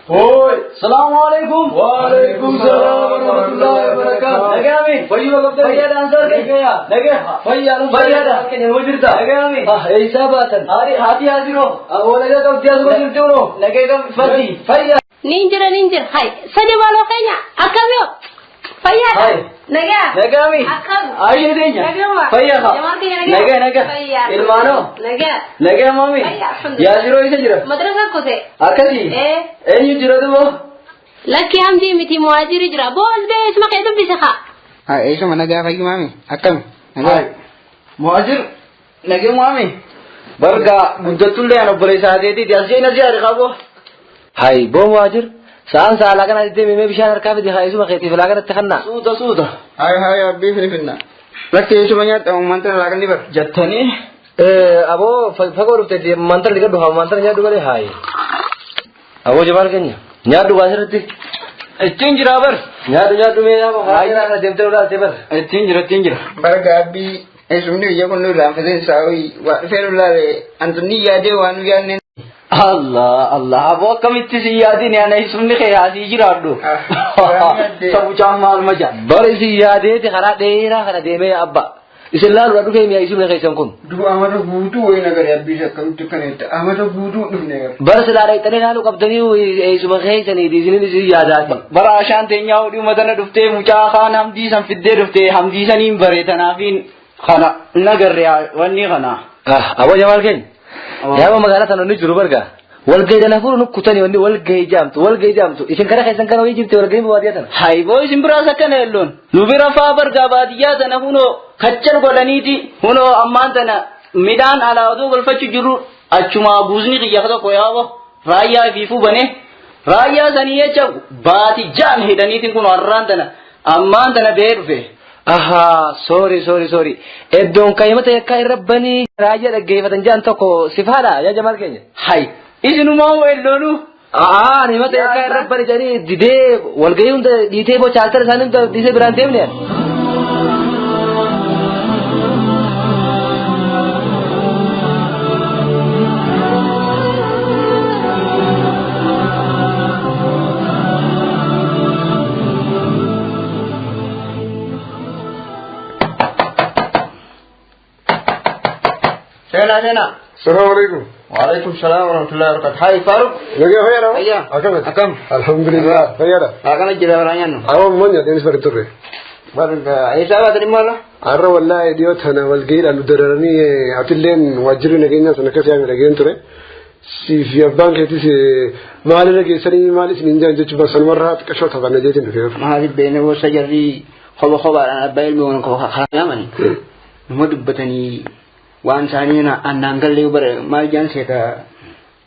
K: Hoi. Salaamu alaikum.
L: Wa alaikum salaam wa rahmatullahi wa barakatuh.
K: Nagami.
L: Fayyu qabda.
K: Fayya danser ke.
L: Nagaya.
K: Nagaya.
L: Fayya nu
K: fayya.
L: Kene hojirta.
K: Nagami.
L: Ha eisa baatan.
K: Hari haati haasiro.
L: Awwala ga qabdi asuma jirti uno.
K: Nagaya kam
L: fati. Fayya.
H: Ninjira ninjira hai sadi maaloo keenya akkam yoo fayyaadha.
K: Hai.
H: Nagaa.
K: Nagami.
H: Akkam.
K: Ayyee deenya.
H: Nagama.
K: Fayya ha.
H: Jamaan keenya nagaa.
K: Nagaa nagaa.
H: Fayyaa.
K: Ilmaanoo.
H: Nagaa.
K: Nagaa mami.
H: Fayyaa alhamdulillah.
K: Yaasiroo isa jira.
H: Madrasa kute.
K: Akkasii.
H: Ee.
K: Eenyu jira duba?
H: Lakki Hamdii miti Muhaajiri jira. Boos bee isuma kee dubbise haa.
M: Haa eessuma nagaa fayyu maami akkami nagaa.
K: Muhaajir nagee maami. Barga guddattullee an obboleessa haateetiiti as jee na ziyaari qabo.
L: Hay boo Muhaajir sa'aan sa'aalaa kana deemee bishaan harkaa fidi haa isuma keetiif laa kanatti kannaa.
K: Suuta suuta.
M: Hay hay abbii finfinna. Lakki eessuma nyaadha mantana laa kan bar.
K: Jettanii.
L: Aboo fagoo dhufte mantana dhiqadhu haa mantana nyaadhu malee haayi. Aboo jabaan keenya nyaadhu baasirratti.
K: Ittiin jira bar.
L: Nyaadhu nyaadhu mee yaa haa kana deemtee ulaalte bar.
K: Ittiin jira ittiin jira.
M: Barga abbii eessumni biyya kun nu irraanfatee saawii waa dhufee nu laale antunni yaadee waan nu yaadne.
K: Allah Allah aboo akkamitti si yaadin ana eessumni kee asii jiraadhu. Sabuchaan maal maja.
L: Bar isin yaadeeti karaa dheeraa kana deemee abba. Isin laaluudha dhufee mi'a isumni keessan kun.
M: Du'a amata guutuu wayii nagare abbii akkamitti kana jette amata guutuu dhufne gara.
L: Bara silaa dhaqxanii laaluu qabdanii eessuma keessanii isinin isin yaadaati.
K: Bara ashaan teenyaa hodhii uummatana dhuftee mucaa kaan hamdii san fiddee dhuftee hamdii saniin bare tanaafiin kana nagarre wanni kana.
L: Aboo jamaal keenya. Yaaba magaalaa tana inni jiru barga. Walgahii dana fuuru nu kutanii wanni walgahii jaamtu walgahii jaamtu isin kara keessan kana wayii jirti walgahii baadiyyaa tana.
K: Hayboo isin biraas akkana elloon. Nu bira faa bargaa baadiyyaa tana hunoo kaccan godhaniiti hunoo ammaan tana midhaan alaa oduu galfachuu jirru achumaa guuzni kiyya tokko yaabo raayyaa ifiifuu bane raayyaa sanii jecha baati jaan hidhaniitiin kun har'aan tana ammaan tana ba'ee dhufe.
L: Ahaa sorry sorry sorry iddoon kayyamata yakkaa irra banii raayyaa dhaggeeffatan jaan tokko sifaadha yaa jamaal keenya.
K: Hay isinumaa elloonu.
L: Aa ani mata yakkaa irra bani jedhanii didee walgahii hunda dhiitee boo chaartara isaanii hunda dhiisee biraan deemne.
M: Seenaa seenaa.
C: السلام عليكم.
M: وعليكم السلام ورحمة الله وبركاته. هاي فاروق.
C: نجا خيرا.
M: هيا.
C: أكمل.
M: أكم.
C: الحمد لله خيرا.
M: أكمل جدا ولا ينو.
C: أول من يدين سبر ترى.
M: برد إيش هذا تري مالا؟
C: أرى والله ديوت أنا والجيل أنو درني أتلين واجري نجينا سنة كيف يعمل نجين ترى. سي في أبان كتير سي مالي نجي سني مالي سنين جان جت بس المرة كشوت هذا نجيت نفير.
M: ما هذه بينه وسجري خب خب أنا بايل مون خب خلاص ماني. مدبتني waan isaanii annaan gallee bara maal jaan seeta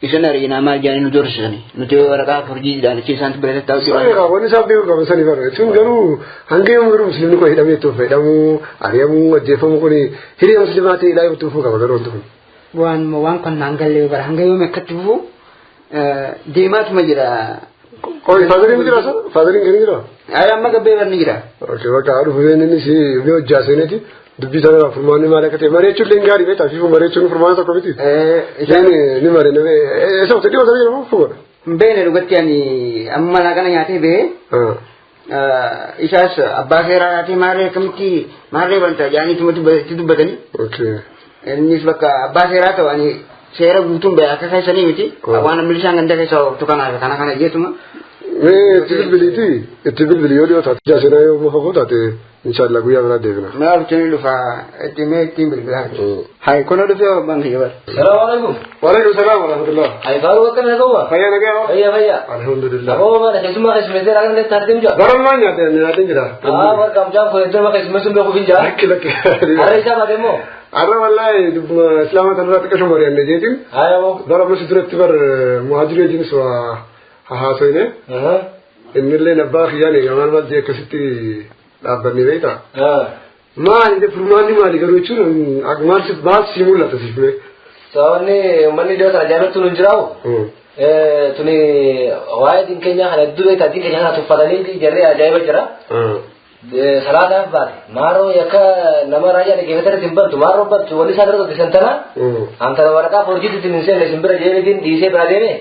M: isan ariinaa maal jaanii nu doorsisani nuti waraqaa furjiidhaan achi isaantu bira taa'u
C: jiru. Wanni isaan beeku qaban sani bara sun garuu hanga yoom garuu musliimni kun hidhamee itti fayyadamuu ari'amuu ajjeefamuu kun hiriya musliimaa ta'e ilaalee itti fufuu qaba garuu wanti kun.
M: Waan waan kun naan gallee bara hanga yoom akkatti fufu deemaatuma jira.
C: Qoy faadariin jira sa faadariin kan jira.
M: Ay amma gabbee barni jira.
C: Okay bakka haadhu inni si yoo hojjaaseneeti. Dubbii sana furmaanni maal akka ta'e mari'achuun illee gaarii beektaa fi mari'achuun furmaana tokko miti. Ni mare namee eessa uffata dhiyoo sana jedhamu fuudha.
M: Beene dhugatti ani amma laa kana nyaatee bee isaas abbaa seeraa nyaatee maarree akkamitti maarree banta jaanii itti dubbatanii. Innis bakka abbaa seeraa ta'u ani seera guutuun bee akka keessanii miti waan milishaan ganda keessa ooftu kanaaf kana kana jeetuma.
C: Itti bilbiliiti itti bilbili yoo dhiyoo taate jaasenaa yoo muka taate inshallah guyyaa biraa deebina.
M: Maal tuni dhufa itti mee ittiin bilbilaa. Hay kun dhufee abbaan kiyya bara.
L: Salaamu alaikum.
C: Waalaikum salaam wa rahmatullah.
L: Hay Faaruu akkam na gowwa.
C: Fayyaa nagaa.
L: Fayyaa fayyaa.
C: Alhamdulillah.
L: Aboo mana keessummaa keessummeessee ragaa illee taatee jira.
C: Garan maal nyaatee nyaatee jira.
L: Aa bakka mucaan kun iddoo keessummeessuun beekuuf hin jira.
C: Lakki lakki.
L: Har'a isaa baatee immoo.
C: Har'a wallahi islaama tanarraa xiqqasho mari'anne jeetiin.
L: Haa aboo.
C: Bara amma si duratti bar muhaajirri wajjinis waa haasofne. Innillee abbaa kiyyaan egaa maal maal jee akkasitti dhaabbanne beektaa. Maali furmaanni maali garuu jechuun maal si maal si mul'ata siif mee.
L: Sababni uummanni iddoo kana jaallattu nu hin jiraatu. Tuni waa'ee diin keenyaa kana hedduu beektaa diin keenya kana tuffatanii jarree ajaa'iba jira. Salaataaf baate maaroo yakka nama raayyaa dhaggeeffatanii hin bantu maaroo bantu wanni isaan irra hojjetan tana antana waraqaa forjiitti hin seenne isin bira jeenitiin dhiisee bira deeme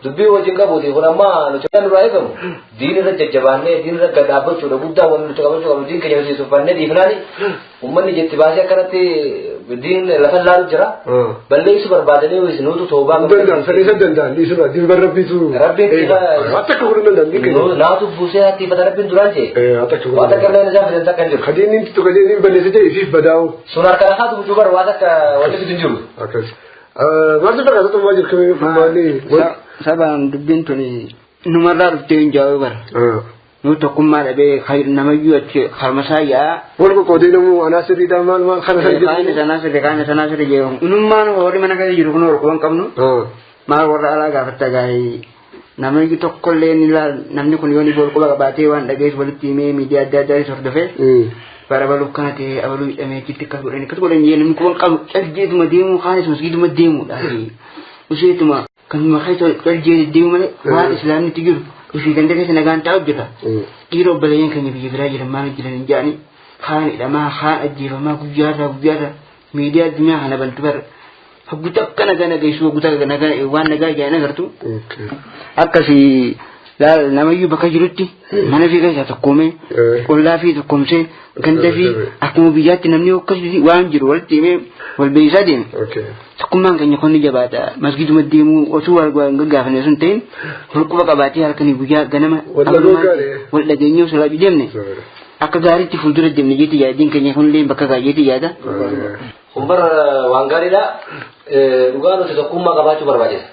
L: dubbii wajjin qabuuti kun amma nuti kan nurraa eegamu diin irra jajjabaannee diin irra gad dhaabbachuudha guddaa wanni nuti qabachuu qabnu diin keenya nuti tuffannee dhiifnaani uummanni jetti baasee akkanatti diin lafa laalu jira balleessu barbaadanii nuutu toobaa
C: Danda'an sanii san danda'an dhiisudha diin bar rabbiitu.
L: Rabbiin
C: Waan takka godhuu danda'an diin keenya.
L: Naatu buusee hattiifata rabbiin duraan jee.
C: Waan takka godhuu
L: Waan takka illee isaan fidan takka hin jiru.
C: Kadeen inni tokko jedhee balleessa jedhee ifiif badaa'u.
L: Sun harka lafaatu bucuu bara waan takka wanti fidu hin jiru.
C: Akkas. Maaltu fakkaata xummaa jiru kamii furmaanni.
M: Sabaan dubbiin tuni Numarraa dhuftee hin jaa'u bara. Nu tokkummaa dhabee namayyuu achi harmasaa yaa.
C: Wal qoqqoodee namuu anaa sirriidhaa maal maal kana san
M: jedhu. Kaani sanaa sirri kaani sanaa sirri jedhu. Inummaan warri mana keessa jiru kun horkoo hin qabnu. Maal warra alaa gaafatta gaarii. Namni tokkollee ni laal namni kun yoo ni bool quba qabaatee waan dhageessu walitti himee miidiyaa adda addaa hordofee. Bara baluu kana ta'e abaluu hidhamee achitti akkas godhanii akkas godhanii jee namni quban qabu caljeetuma deemuu kaanis masgiiduma deemuudha. Useetuma kanuma keessa caljeeti deemu malee waan islaamni itti jiru ofii ganda keessa nagaan taa'u jira. Dhiira obboleeyyan keenya biyya biraa jiran maal jiran hin jedhani kaan hidhamaa kaan ajjeefamaa guyyaarraa guyyaarraa miidiyaa addunyaa kana bantu bara. Hogguta akka nagaa nageessu hogguta nagaa waan nagaa ijaan agartu. Akkasii laal namayyuu bakka jirutti mana fi keessaa tokkoomee qollaa fi tokkoomsee ganda fi akkuma biyyaatti namni akkasii waan jiru walitti himee wal beeksisaa deeme. Tokkummaan keenya kun ni jabaata. Masgiiduma deemuu osoo wal gaggaafanne sun ta'in holquba qabaatee halkanii guyyaa ganama wal dhageenyee osoo laajuu deemne akka gaariitti fuuldura deemne jeetti yaada keenya kunillee bakka gaayyeetti yaada.
L: Kun bara waan gaariidha. Dhugaa nuti tokkummaa qabaachuu barbaachisa.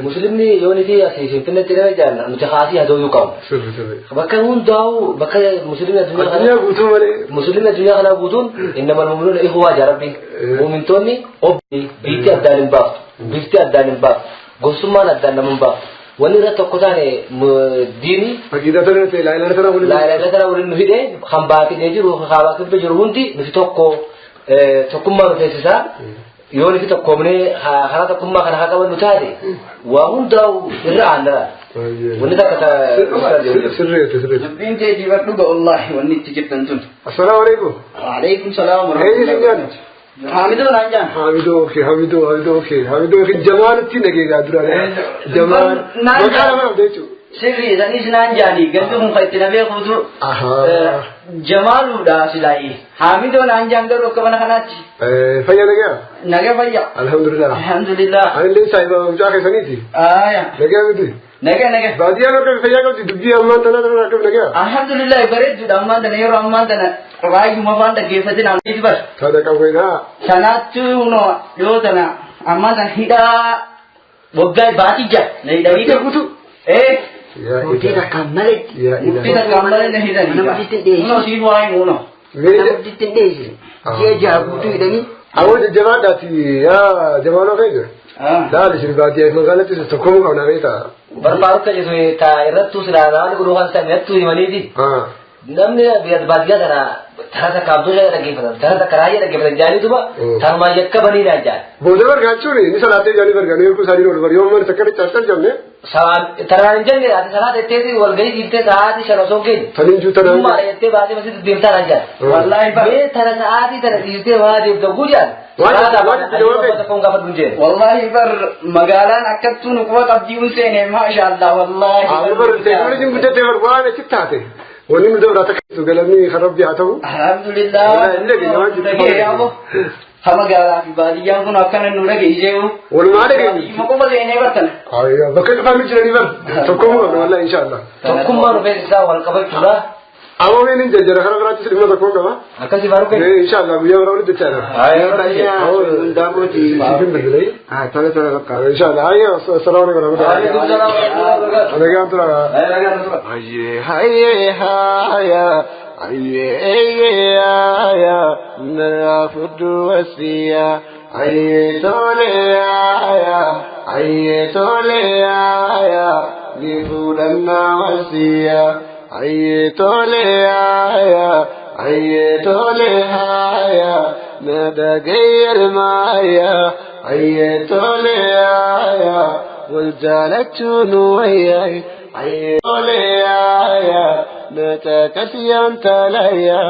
L: Muslimni yoo nuti asii Finfinneetti gara jaalna nuti haasii hadooyuu qabnu. Bakka hundaa'u bakka muslimni addunyaa
C: kanaa guutuu malee.
L: Muslimni addunyaa kanaa guutuun innamal mu'minuuna ikhwaa jaa Rabbiin. Mu'mintoonni obbi biitti addaan hin baaftu. Bifti addaan hin baaftu. Gosummaan addaan nama hin baaftu. Wanni irra tokko taane diini.
C: Aqiidaa tana ta'e laa ilaaha waliin.
L: Laa ilaaha tana waliin nu hidhee kan baatee jiru kaabaa kibba jiru hundi nuti tokko tokkummaa nu teessisaa. Yoo nuti tokkoomnee karaa tokkummaa kana haa qabannu taate waa hundaa'u irra aannara. Wanni takka
C: sirreetti sirreetti.
K: Dubbiin kee dibadhu ga wallaahi wanni itti jirtan tun.
C: Assalaamu alaikum.
K: Waalaikum salaam wa
C: Eenyu isin jaallatu?
K: Hamidoo naan jaan.
C: Hamidoo okee Hamidoo Hamidoo okee Hamidoo okee Jamaalutti nageegaa duraan. Jamaal maqaa nama dhabde jechuudha.
K: Sirrii isanis naan jaani gandi kun kan itti na beekuutu Jamaaluudha silaayi. Hamidoo naan jaan garuu akka mana kanaatti.
C: Fayyaa nagaa?
K: Nagaa fayyaa.
C: Alhamdulillah.
K: Alhamdulillah.
C: Anillee saahiba mucaa keessaniiti.
K: Aayaa.
C: Nagaa miti?
K: Nagaa nagaa.
C: Baadiyyaan akka fayyaa qabdi dubbii ammaan tanaa tanaa akkam nagaa?
K: Alhamdulillah bareedduudha ammaan tana yeroo ammaan tana raayyuma afaan dhaggeeffatin amniiti bar.
C: Sana qabeenaa.
K: Sanaatti hunoo dhiyoo tana ammaan tana hidhaa waggaa baatii ja'a. Na hidhamii
C: guutuu.
M: Murtii takkaan malee.
K: Murtii takkaan malee na hidhanii.
M: Nama gudditti hin dhiyeessine.
K: Kunoo siif waa himu kunoo.
M: Nama gudditti hin dhiyeessine. Ji'a ja'a guutuu hidhanii.
C: Awwa jajjabaadhaati yaa Jamaaloo keenya. Laal isin baadiyyaa magaalatti tokkomuu qabna beektaa.
L: Barbaadota jechuun taa irrattuu silaa namni godhuu kan ta'e irrattuu himaniiti. Namni baadiyyaa tana tana takka abduu dhaggeeffatan tana takka raayyaa dhaggeeffatan jaaniituma tanumaan yakka banii naan jaan.
C: Booda bargaachuun ni salaatee jaanii bargaanii yeroo isaanii oolu bari yoo mana takka richaarsan jenne.
L: Tanaan hin jenne ati salaata jetteeti walgahii dhiiftee sa'aatii 5 osoo hin geenye.
C: Taniin jiru tanaan.
L: Dhummaadha jettee baatee masitti deemtaa naan jaan.
K: Wallaahi ba.
L: Mee tana sa'aatii tana dhiiftee waa deemta guu jaan.
K: Wallaahi bar magaalaan akkattuu nu quba qabdii un seene maashaallah wallaahi.
C: Amma bar teekinooloojiin guddatee bar waan achi taate. Wanni nu dabraa takka galanni kan Rabbi haa ta'u.
K: Alhamdulillah.
C: Inni dhageenya waan jirtu.
K: Ha magaalaa fi baadiyyaan kun akkana nu dhageessee.
C: Walumaa dhageenye.
K: Ima qofa seenee bartana.
C: Bakka cufaan jiranii bar tokkummaa qabna wallahi inshaallah.
L: Tokkummaa dhufee isaa wal qabachuudha.
C: Amoomeen hin jajjara karaa biraattis dhimma tokkoon qaba.
L: Akkasii baaruu
C: kenna. Inshaallah guyyaa biraa walitti jechaadha.
M: Hundaabooti.
C: Siifin bilbilai.
M: Tole tole bakka.
C: Inshaallah ayyo assalaamu alaikum warahmatullahi. Nagaan tura.
N: Hayyee hayyee haya hayyee hayyee haya narraa fudhu wasiyaa hayyee tole haya hayyee tole haya ni fuudhannaa wasiyaa. Hayyee tole haya hayyee tole haya na dhagayyar maaya hayyee tole haya wal jaalachuun wayyaay hayyee tole haya na takasiyaan talaya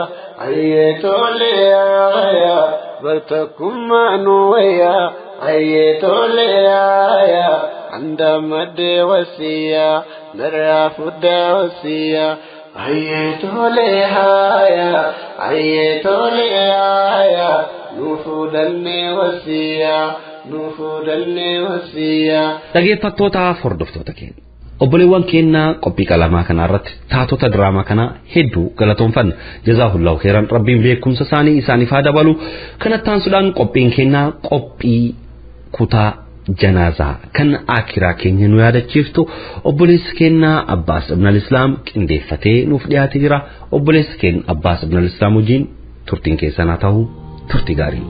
N: hayyee tole haya bartakkummaan wayyaa hayyee tole haya andamadde wasiyaa narraa fudhaa wasiyaa hayyee tole haya hayyee tole haya nu fuudhannee wasiyaa nu fuudhannee wasiyaa.
A: Dhaggeeffattootaaf hordoftoota keenya. Obboleewwan keenya qophii qalamaa kana irratti taatota diraamaa kanaa hedduu galatoonfanna. Jazaahullahu khairan Rabbiin beekumsa isaanii isaaniif haa dabalu. Kanatti aansuudhaan qophiin keenya qophii kutaa janaazaa kan akiraa keenya nu yaadachiiftu obboleessi keenya Abbaas Ibn al-Islaam qindeeffatee nuuf dhiyaatee jira. Obboleessi keenya Abbaas Ibn al-Islaam wajjin turtiin keessan haa ta'u, turtii gaarii.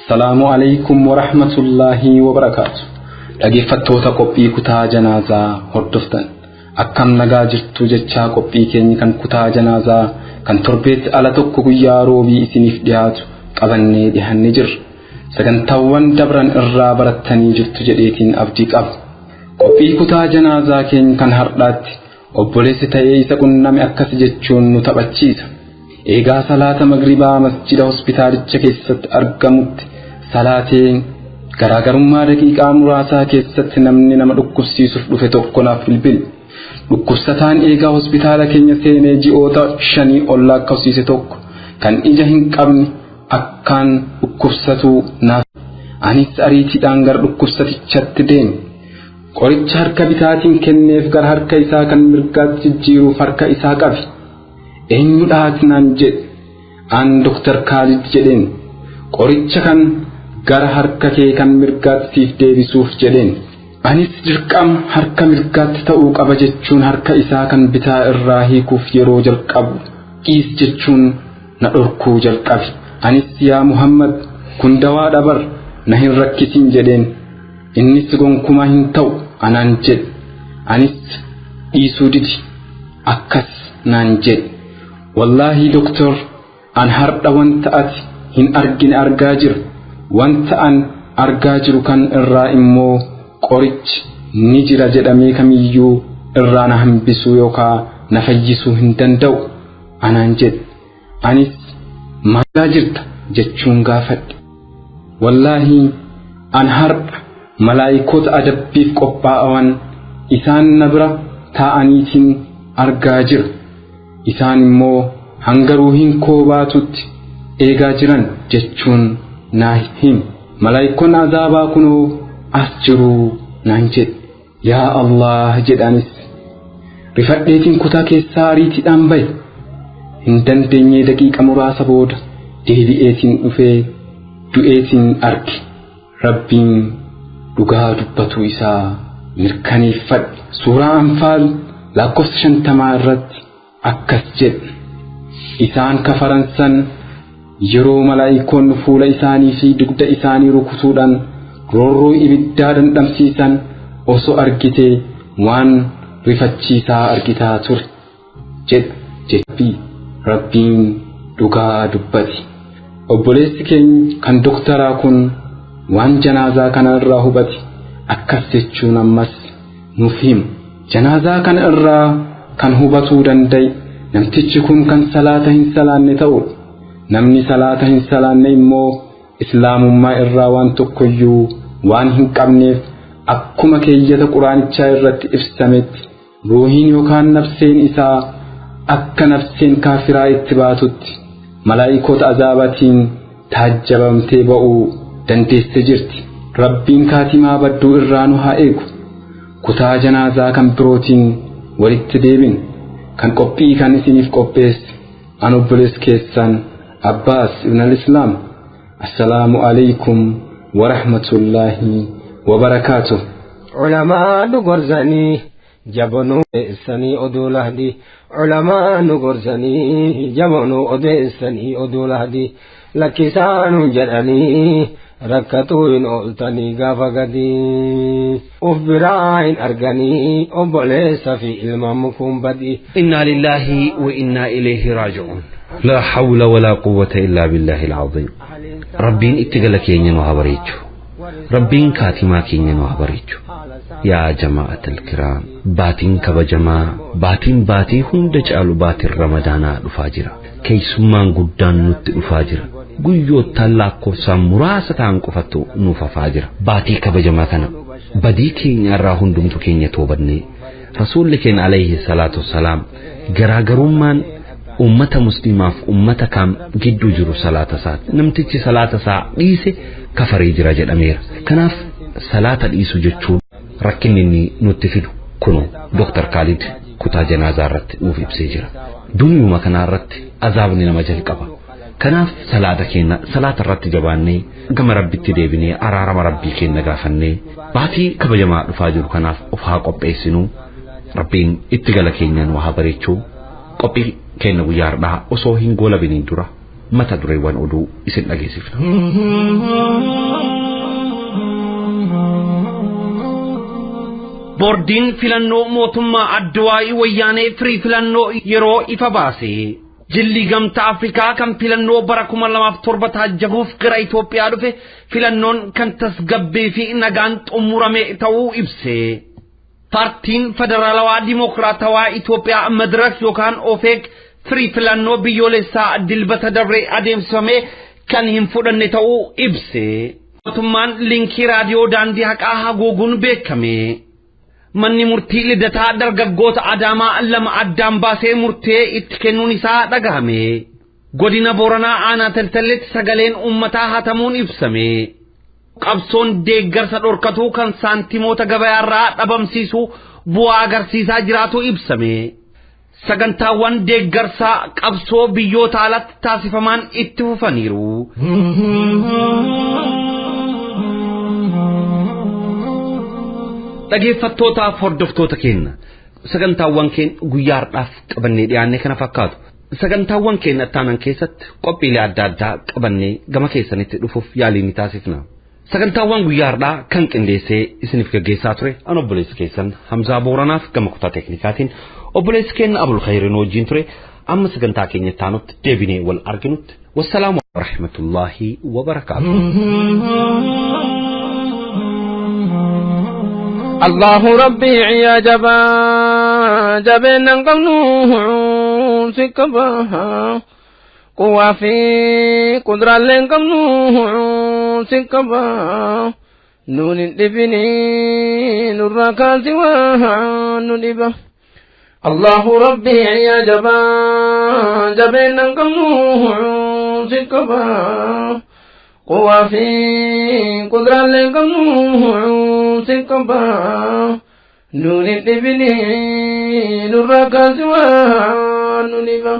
O: Salaamu alaykum wa rahmatullahi wa barakaatu. Dhaggeeffattoota qophii kutaa janaazaa hordoftan. Akkam nagaa jirtu jechaa qophii keenya kan kutaa janaazaa kan torbeetti ala tokko guyyaa roobii isiniif dhiyaatu qabannee dhihannee jirra. Sagantaawwan dabran irraa barattanii jirtu jedheetiin abdii qaba. Qophii kutaa janaazaa keenya kan har'aatti obboleessi ta'ee isa qunname akkas jechuun nu taphachiisa. Eegaa salaata magribaa masjida hospitaalicha keessatti argamutti salaateen garaagarummaa daqiiqaa muraasaa keessatti namni nama dhukkubsiisuuf dhufe tokko naaf bilbile. Dhukkubsataan eegaa hospitaala keenya seenee ji'oota 5 ol lakkoofsise tokko kan ija hin qabne akkaan dhukkubsatu naaf. Anis ariitiidhaan gara dhukkubsatichatti deeme. Qoricha harka bitaatiin kenneef gara harka isaa kan mirgaatti jijjiiruuf harka isaa qabe. Eenyudhaati naan jedhe. An Dr. Khalid jedheen. Qoricha kan gara harka kee kan mirgaatti siif deebisuuf jedheen. Anis dirqama harka mirgaatti ta'uu qaba jechuun harka isaa kan bitaa irraa hiikuuf yeroo jalqabu dhiis jechuun na dhorkuu jalqabe. Anis yaa Muhammad kun dawaa dhabar na hin rakkisin jedheen. Innis gonkumaa hin ta'u anaan jedhe. Anis dhiisuu didi akkas naan jedhe. Wallaahi doktor an har'a wanta ati hin argine argaa jira. Wanta an argaa jiru kan irraa immoo qorichi ni jira jedhamee kamiyyuu irraa na hambisuu yookaan na fayyisuu hin danda'u anaan jedhe. Anis maal jirta jechuun gaafadhe. Wallaahi an har'a malaayikoota adabbiif qophaa'awan isaan na bira taa'aniitiin argaa jira. Isaan immoo hanga ruuhiin koo baatutti eegaa jiran jechuun naa himi. Malaayikoon azaabaa kunoo as jiru naan jedhe. Yaa Allah jedhanis rifadheetiin kutaa keessaa ariitiidhaan bahe. Hin dandeenye daqiiqa muraasa booda deebi'eetiin dhufee du'eetiin arge. Rabbiin dhugaa dubbatu isaa mirkaneeffadhe. Suuraa Anfaal lakkoofsa 50 irratti akkas jedhe. Isaan kafaran san yeroo malaayikoonni fuula isaanii fi dugda isaanii rukutuudhaan roorroo ibiddaa dhandhamsiisan osoo argitee waan rifachiisaa argitaa ture jedhe jedhi. Rabbiin dhugaa dubbate. Obboleessi keenya kan doktaraa kun waan janaazaa kana irraa hubate akkas jechuun ammas nuuf hima. Janaazaa kana irraa kan hubatuu danda'e namtichi kun kan salaata hin salaanne ta'udha. Namni salaata hin salaanne immoo islaamummaa irraa waan tokkoyyuu waan hin qabneef akkuma keeyyata quraanichaa irratti ibsametti ruuhiin yookaan nafseen isaa akka nafseen kaafiraa itti baatutti malaayikoota azaabaatiin taajjabamtee ba'uu dandeesse jirti. Rabbiin kaatimaa badduu irraa nu haa eegu. Kutaa janaazaa kan birootiin walitti deebin kan qophii kan isiniif qopheesse an obboleessa keessan Abbaas Ibn al-Islaam. Assalaamu alaykum wa rahmatullahi wa barakaatuh.
P: Culamaa nu gorsanii jabonuu odeessanii oduu lahdi. Culamaa nu gorsanii jabonuu odeessanii oduu lahdi. Lakkisaanu jedhanii rakkatuu hin ooltanii gaafa gadii. Uf biraa hin arganii obboleessa fi ilma mukuun badii.
A: Innaa lillaahi wa innaa ilayhi raaji'uun. لا حول ولا قوة إلا بالله العظيم. ربين اتقل كينين وهبريتشو. ربين كاتما كينين وهبريتشو. يا جماعة الكرام باتين كبجما باتين باتي هند جعلوا باتين رمضان الفاجرة كي سمان قدان نت الفاجرة قيو تلاكو سامراسة عنكفتو نوفا فاجرة باتي كبجما كان بدي كين الراهن دمتو كين يتوبني رسول لكين عليه الصلاة والسلام جراجرمان ummata muslimaaf ummata kam gidduu jiru salaata isaati. Namtichi salaata isaa dhiise kafaree jira jedhameera. Kanaaf Salaata dhiisu jechuun rakkinni inni nutti fidu kunu Dr. Khalid kutaa janaazaa irratti nuuf ibsee jira. Duniyuma kanaa irratti azaabni nama jalqaba. Kanaaf salaata keenya salaata irratti jabaannee gama rabbitti deebinee araarama rabbii keenya gaafannee baatii kabajamaa dhufaa jiru kanaaf of haa qopheessinuu. Rabbiin itti gala keenyaan waa bareechuu. Qophii keenya guyyaa har'aa osoo hin goolabiniin dura mata dureewwan oduu isin dhageessifna. Boordiin filannoo mootummaa Adduwaayii Wayyaanee firii filannoo yeroo ifa baase. Jilli gamtaa Afrikaa kan filannoo bara 2007 taajjabuuf gara Itoophiyaa dhufe filannoon kan tasgabbii fi nagaan xumurame ta'uu ibse. Paartiin Federaalawaa Dimokiraatawaa Itoophiyaa Madirak yookaan OFEC firii filannoo biyyoolessaa dilbata dabree adeemsifame kan hin fudhanne ta'uu ibse. Mootummaan liinkii raadiyoo daandii haqaa haguuguun beekame. Manni murtii lidataa dargaggoota Adaamaa lama addaan baasee murtee itti kennuun isaa dhagahame. Godina Booranaa aanaa Taltalleetti sagaleen uummataa hatamuun ibsame. Qabsoon deeggarsa dhorkatuu kan saantimoota gabayaarraa dhabamsiisu bu'aa agarsiisaa jiraatu ibsame. Sagantaawwan deeggarsaa qabsoo biyyoota alatti taasifaman itti fufaniiru. Dhaggeeffattootaaf hordoftoota keenya sagantaawwan keenya guyyaa har'aaf qabannee dhiyaanne kana fakkaatu. Sagantaawwan keenya ittaanan keessatti qophiilee adda addaa qabannee gama keessanitti dhufuuf yaalii ni taasifna. Sagantaawwan guyyaa har'aa kan qindeessee isiniif gaggeessaa ture an obboleessi keessan Hamzaa Booranaaf gama kutaa teeknikaatiin obboleessi keenya Abul Khayriin wajjin ture. Amma sagantaa keenya ittaanutti deebinee wal arginutti wassalaamu warahmatullaahi wabarakaatuh.
P: الله ربي يا جبا جبنا قمنوه سكبها قوة في قدرة لن قمنوه سكبها نون لبني نراك سواها نلبه الله ربي يا جبا جبنا قمنوه سكبها قوة في قدرة لن قمنوه سكبا نون الابن نراك سوى نلبا.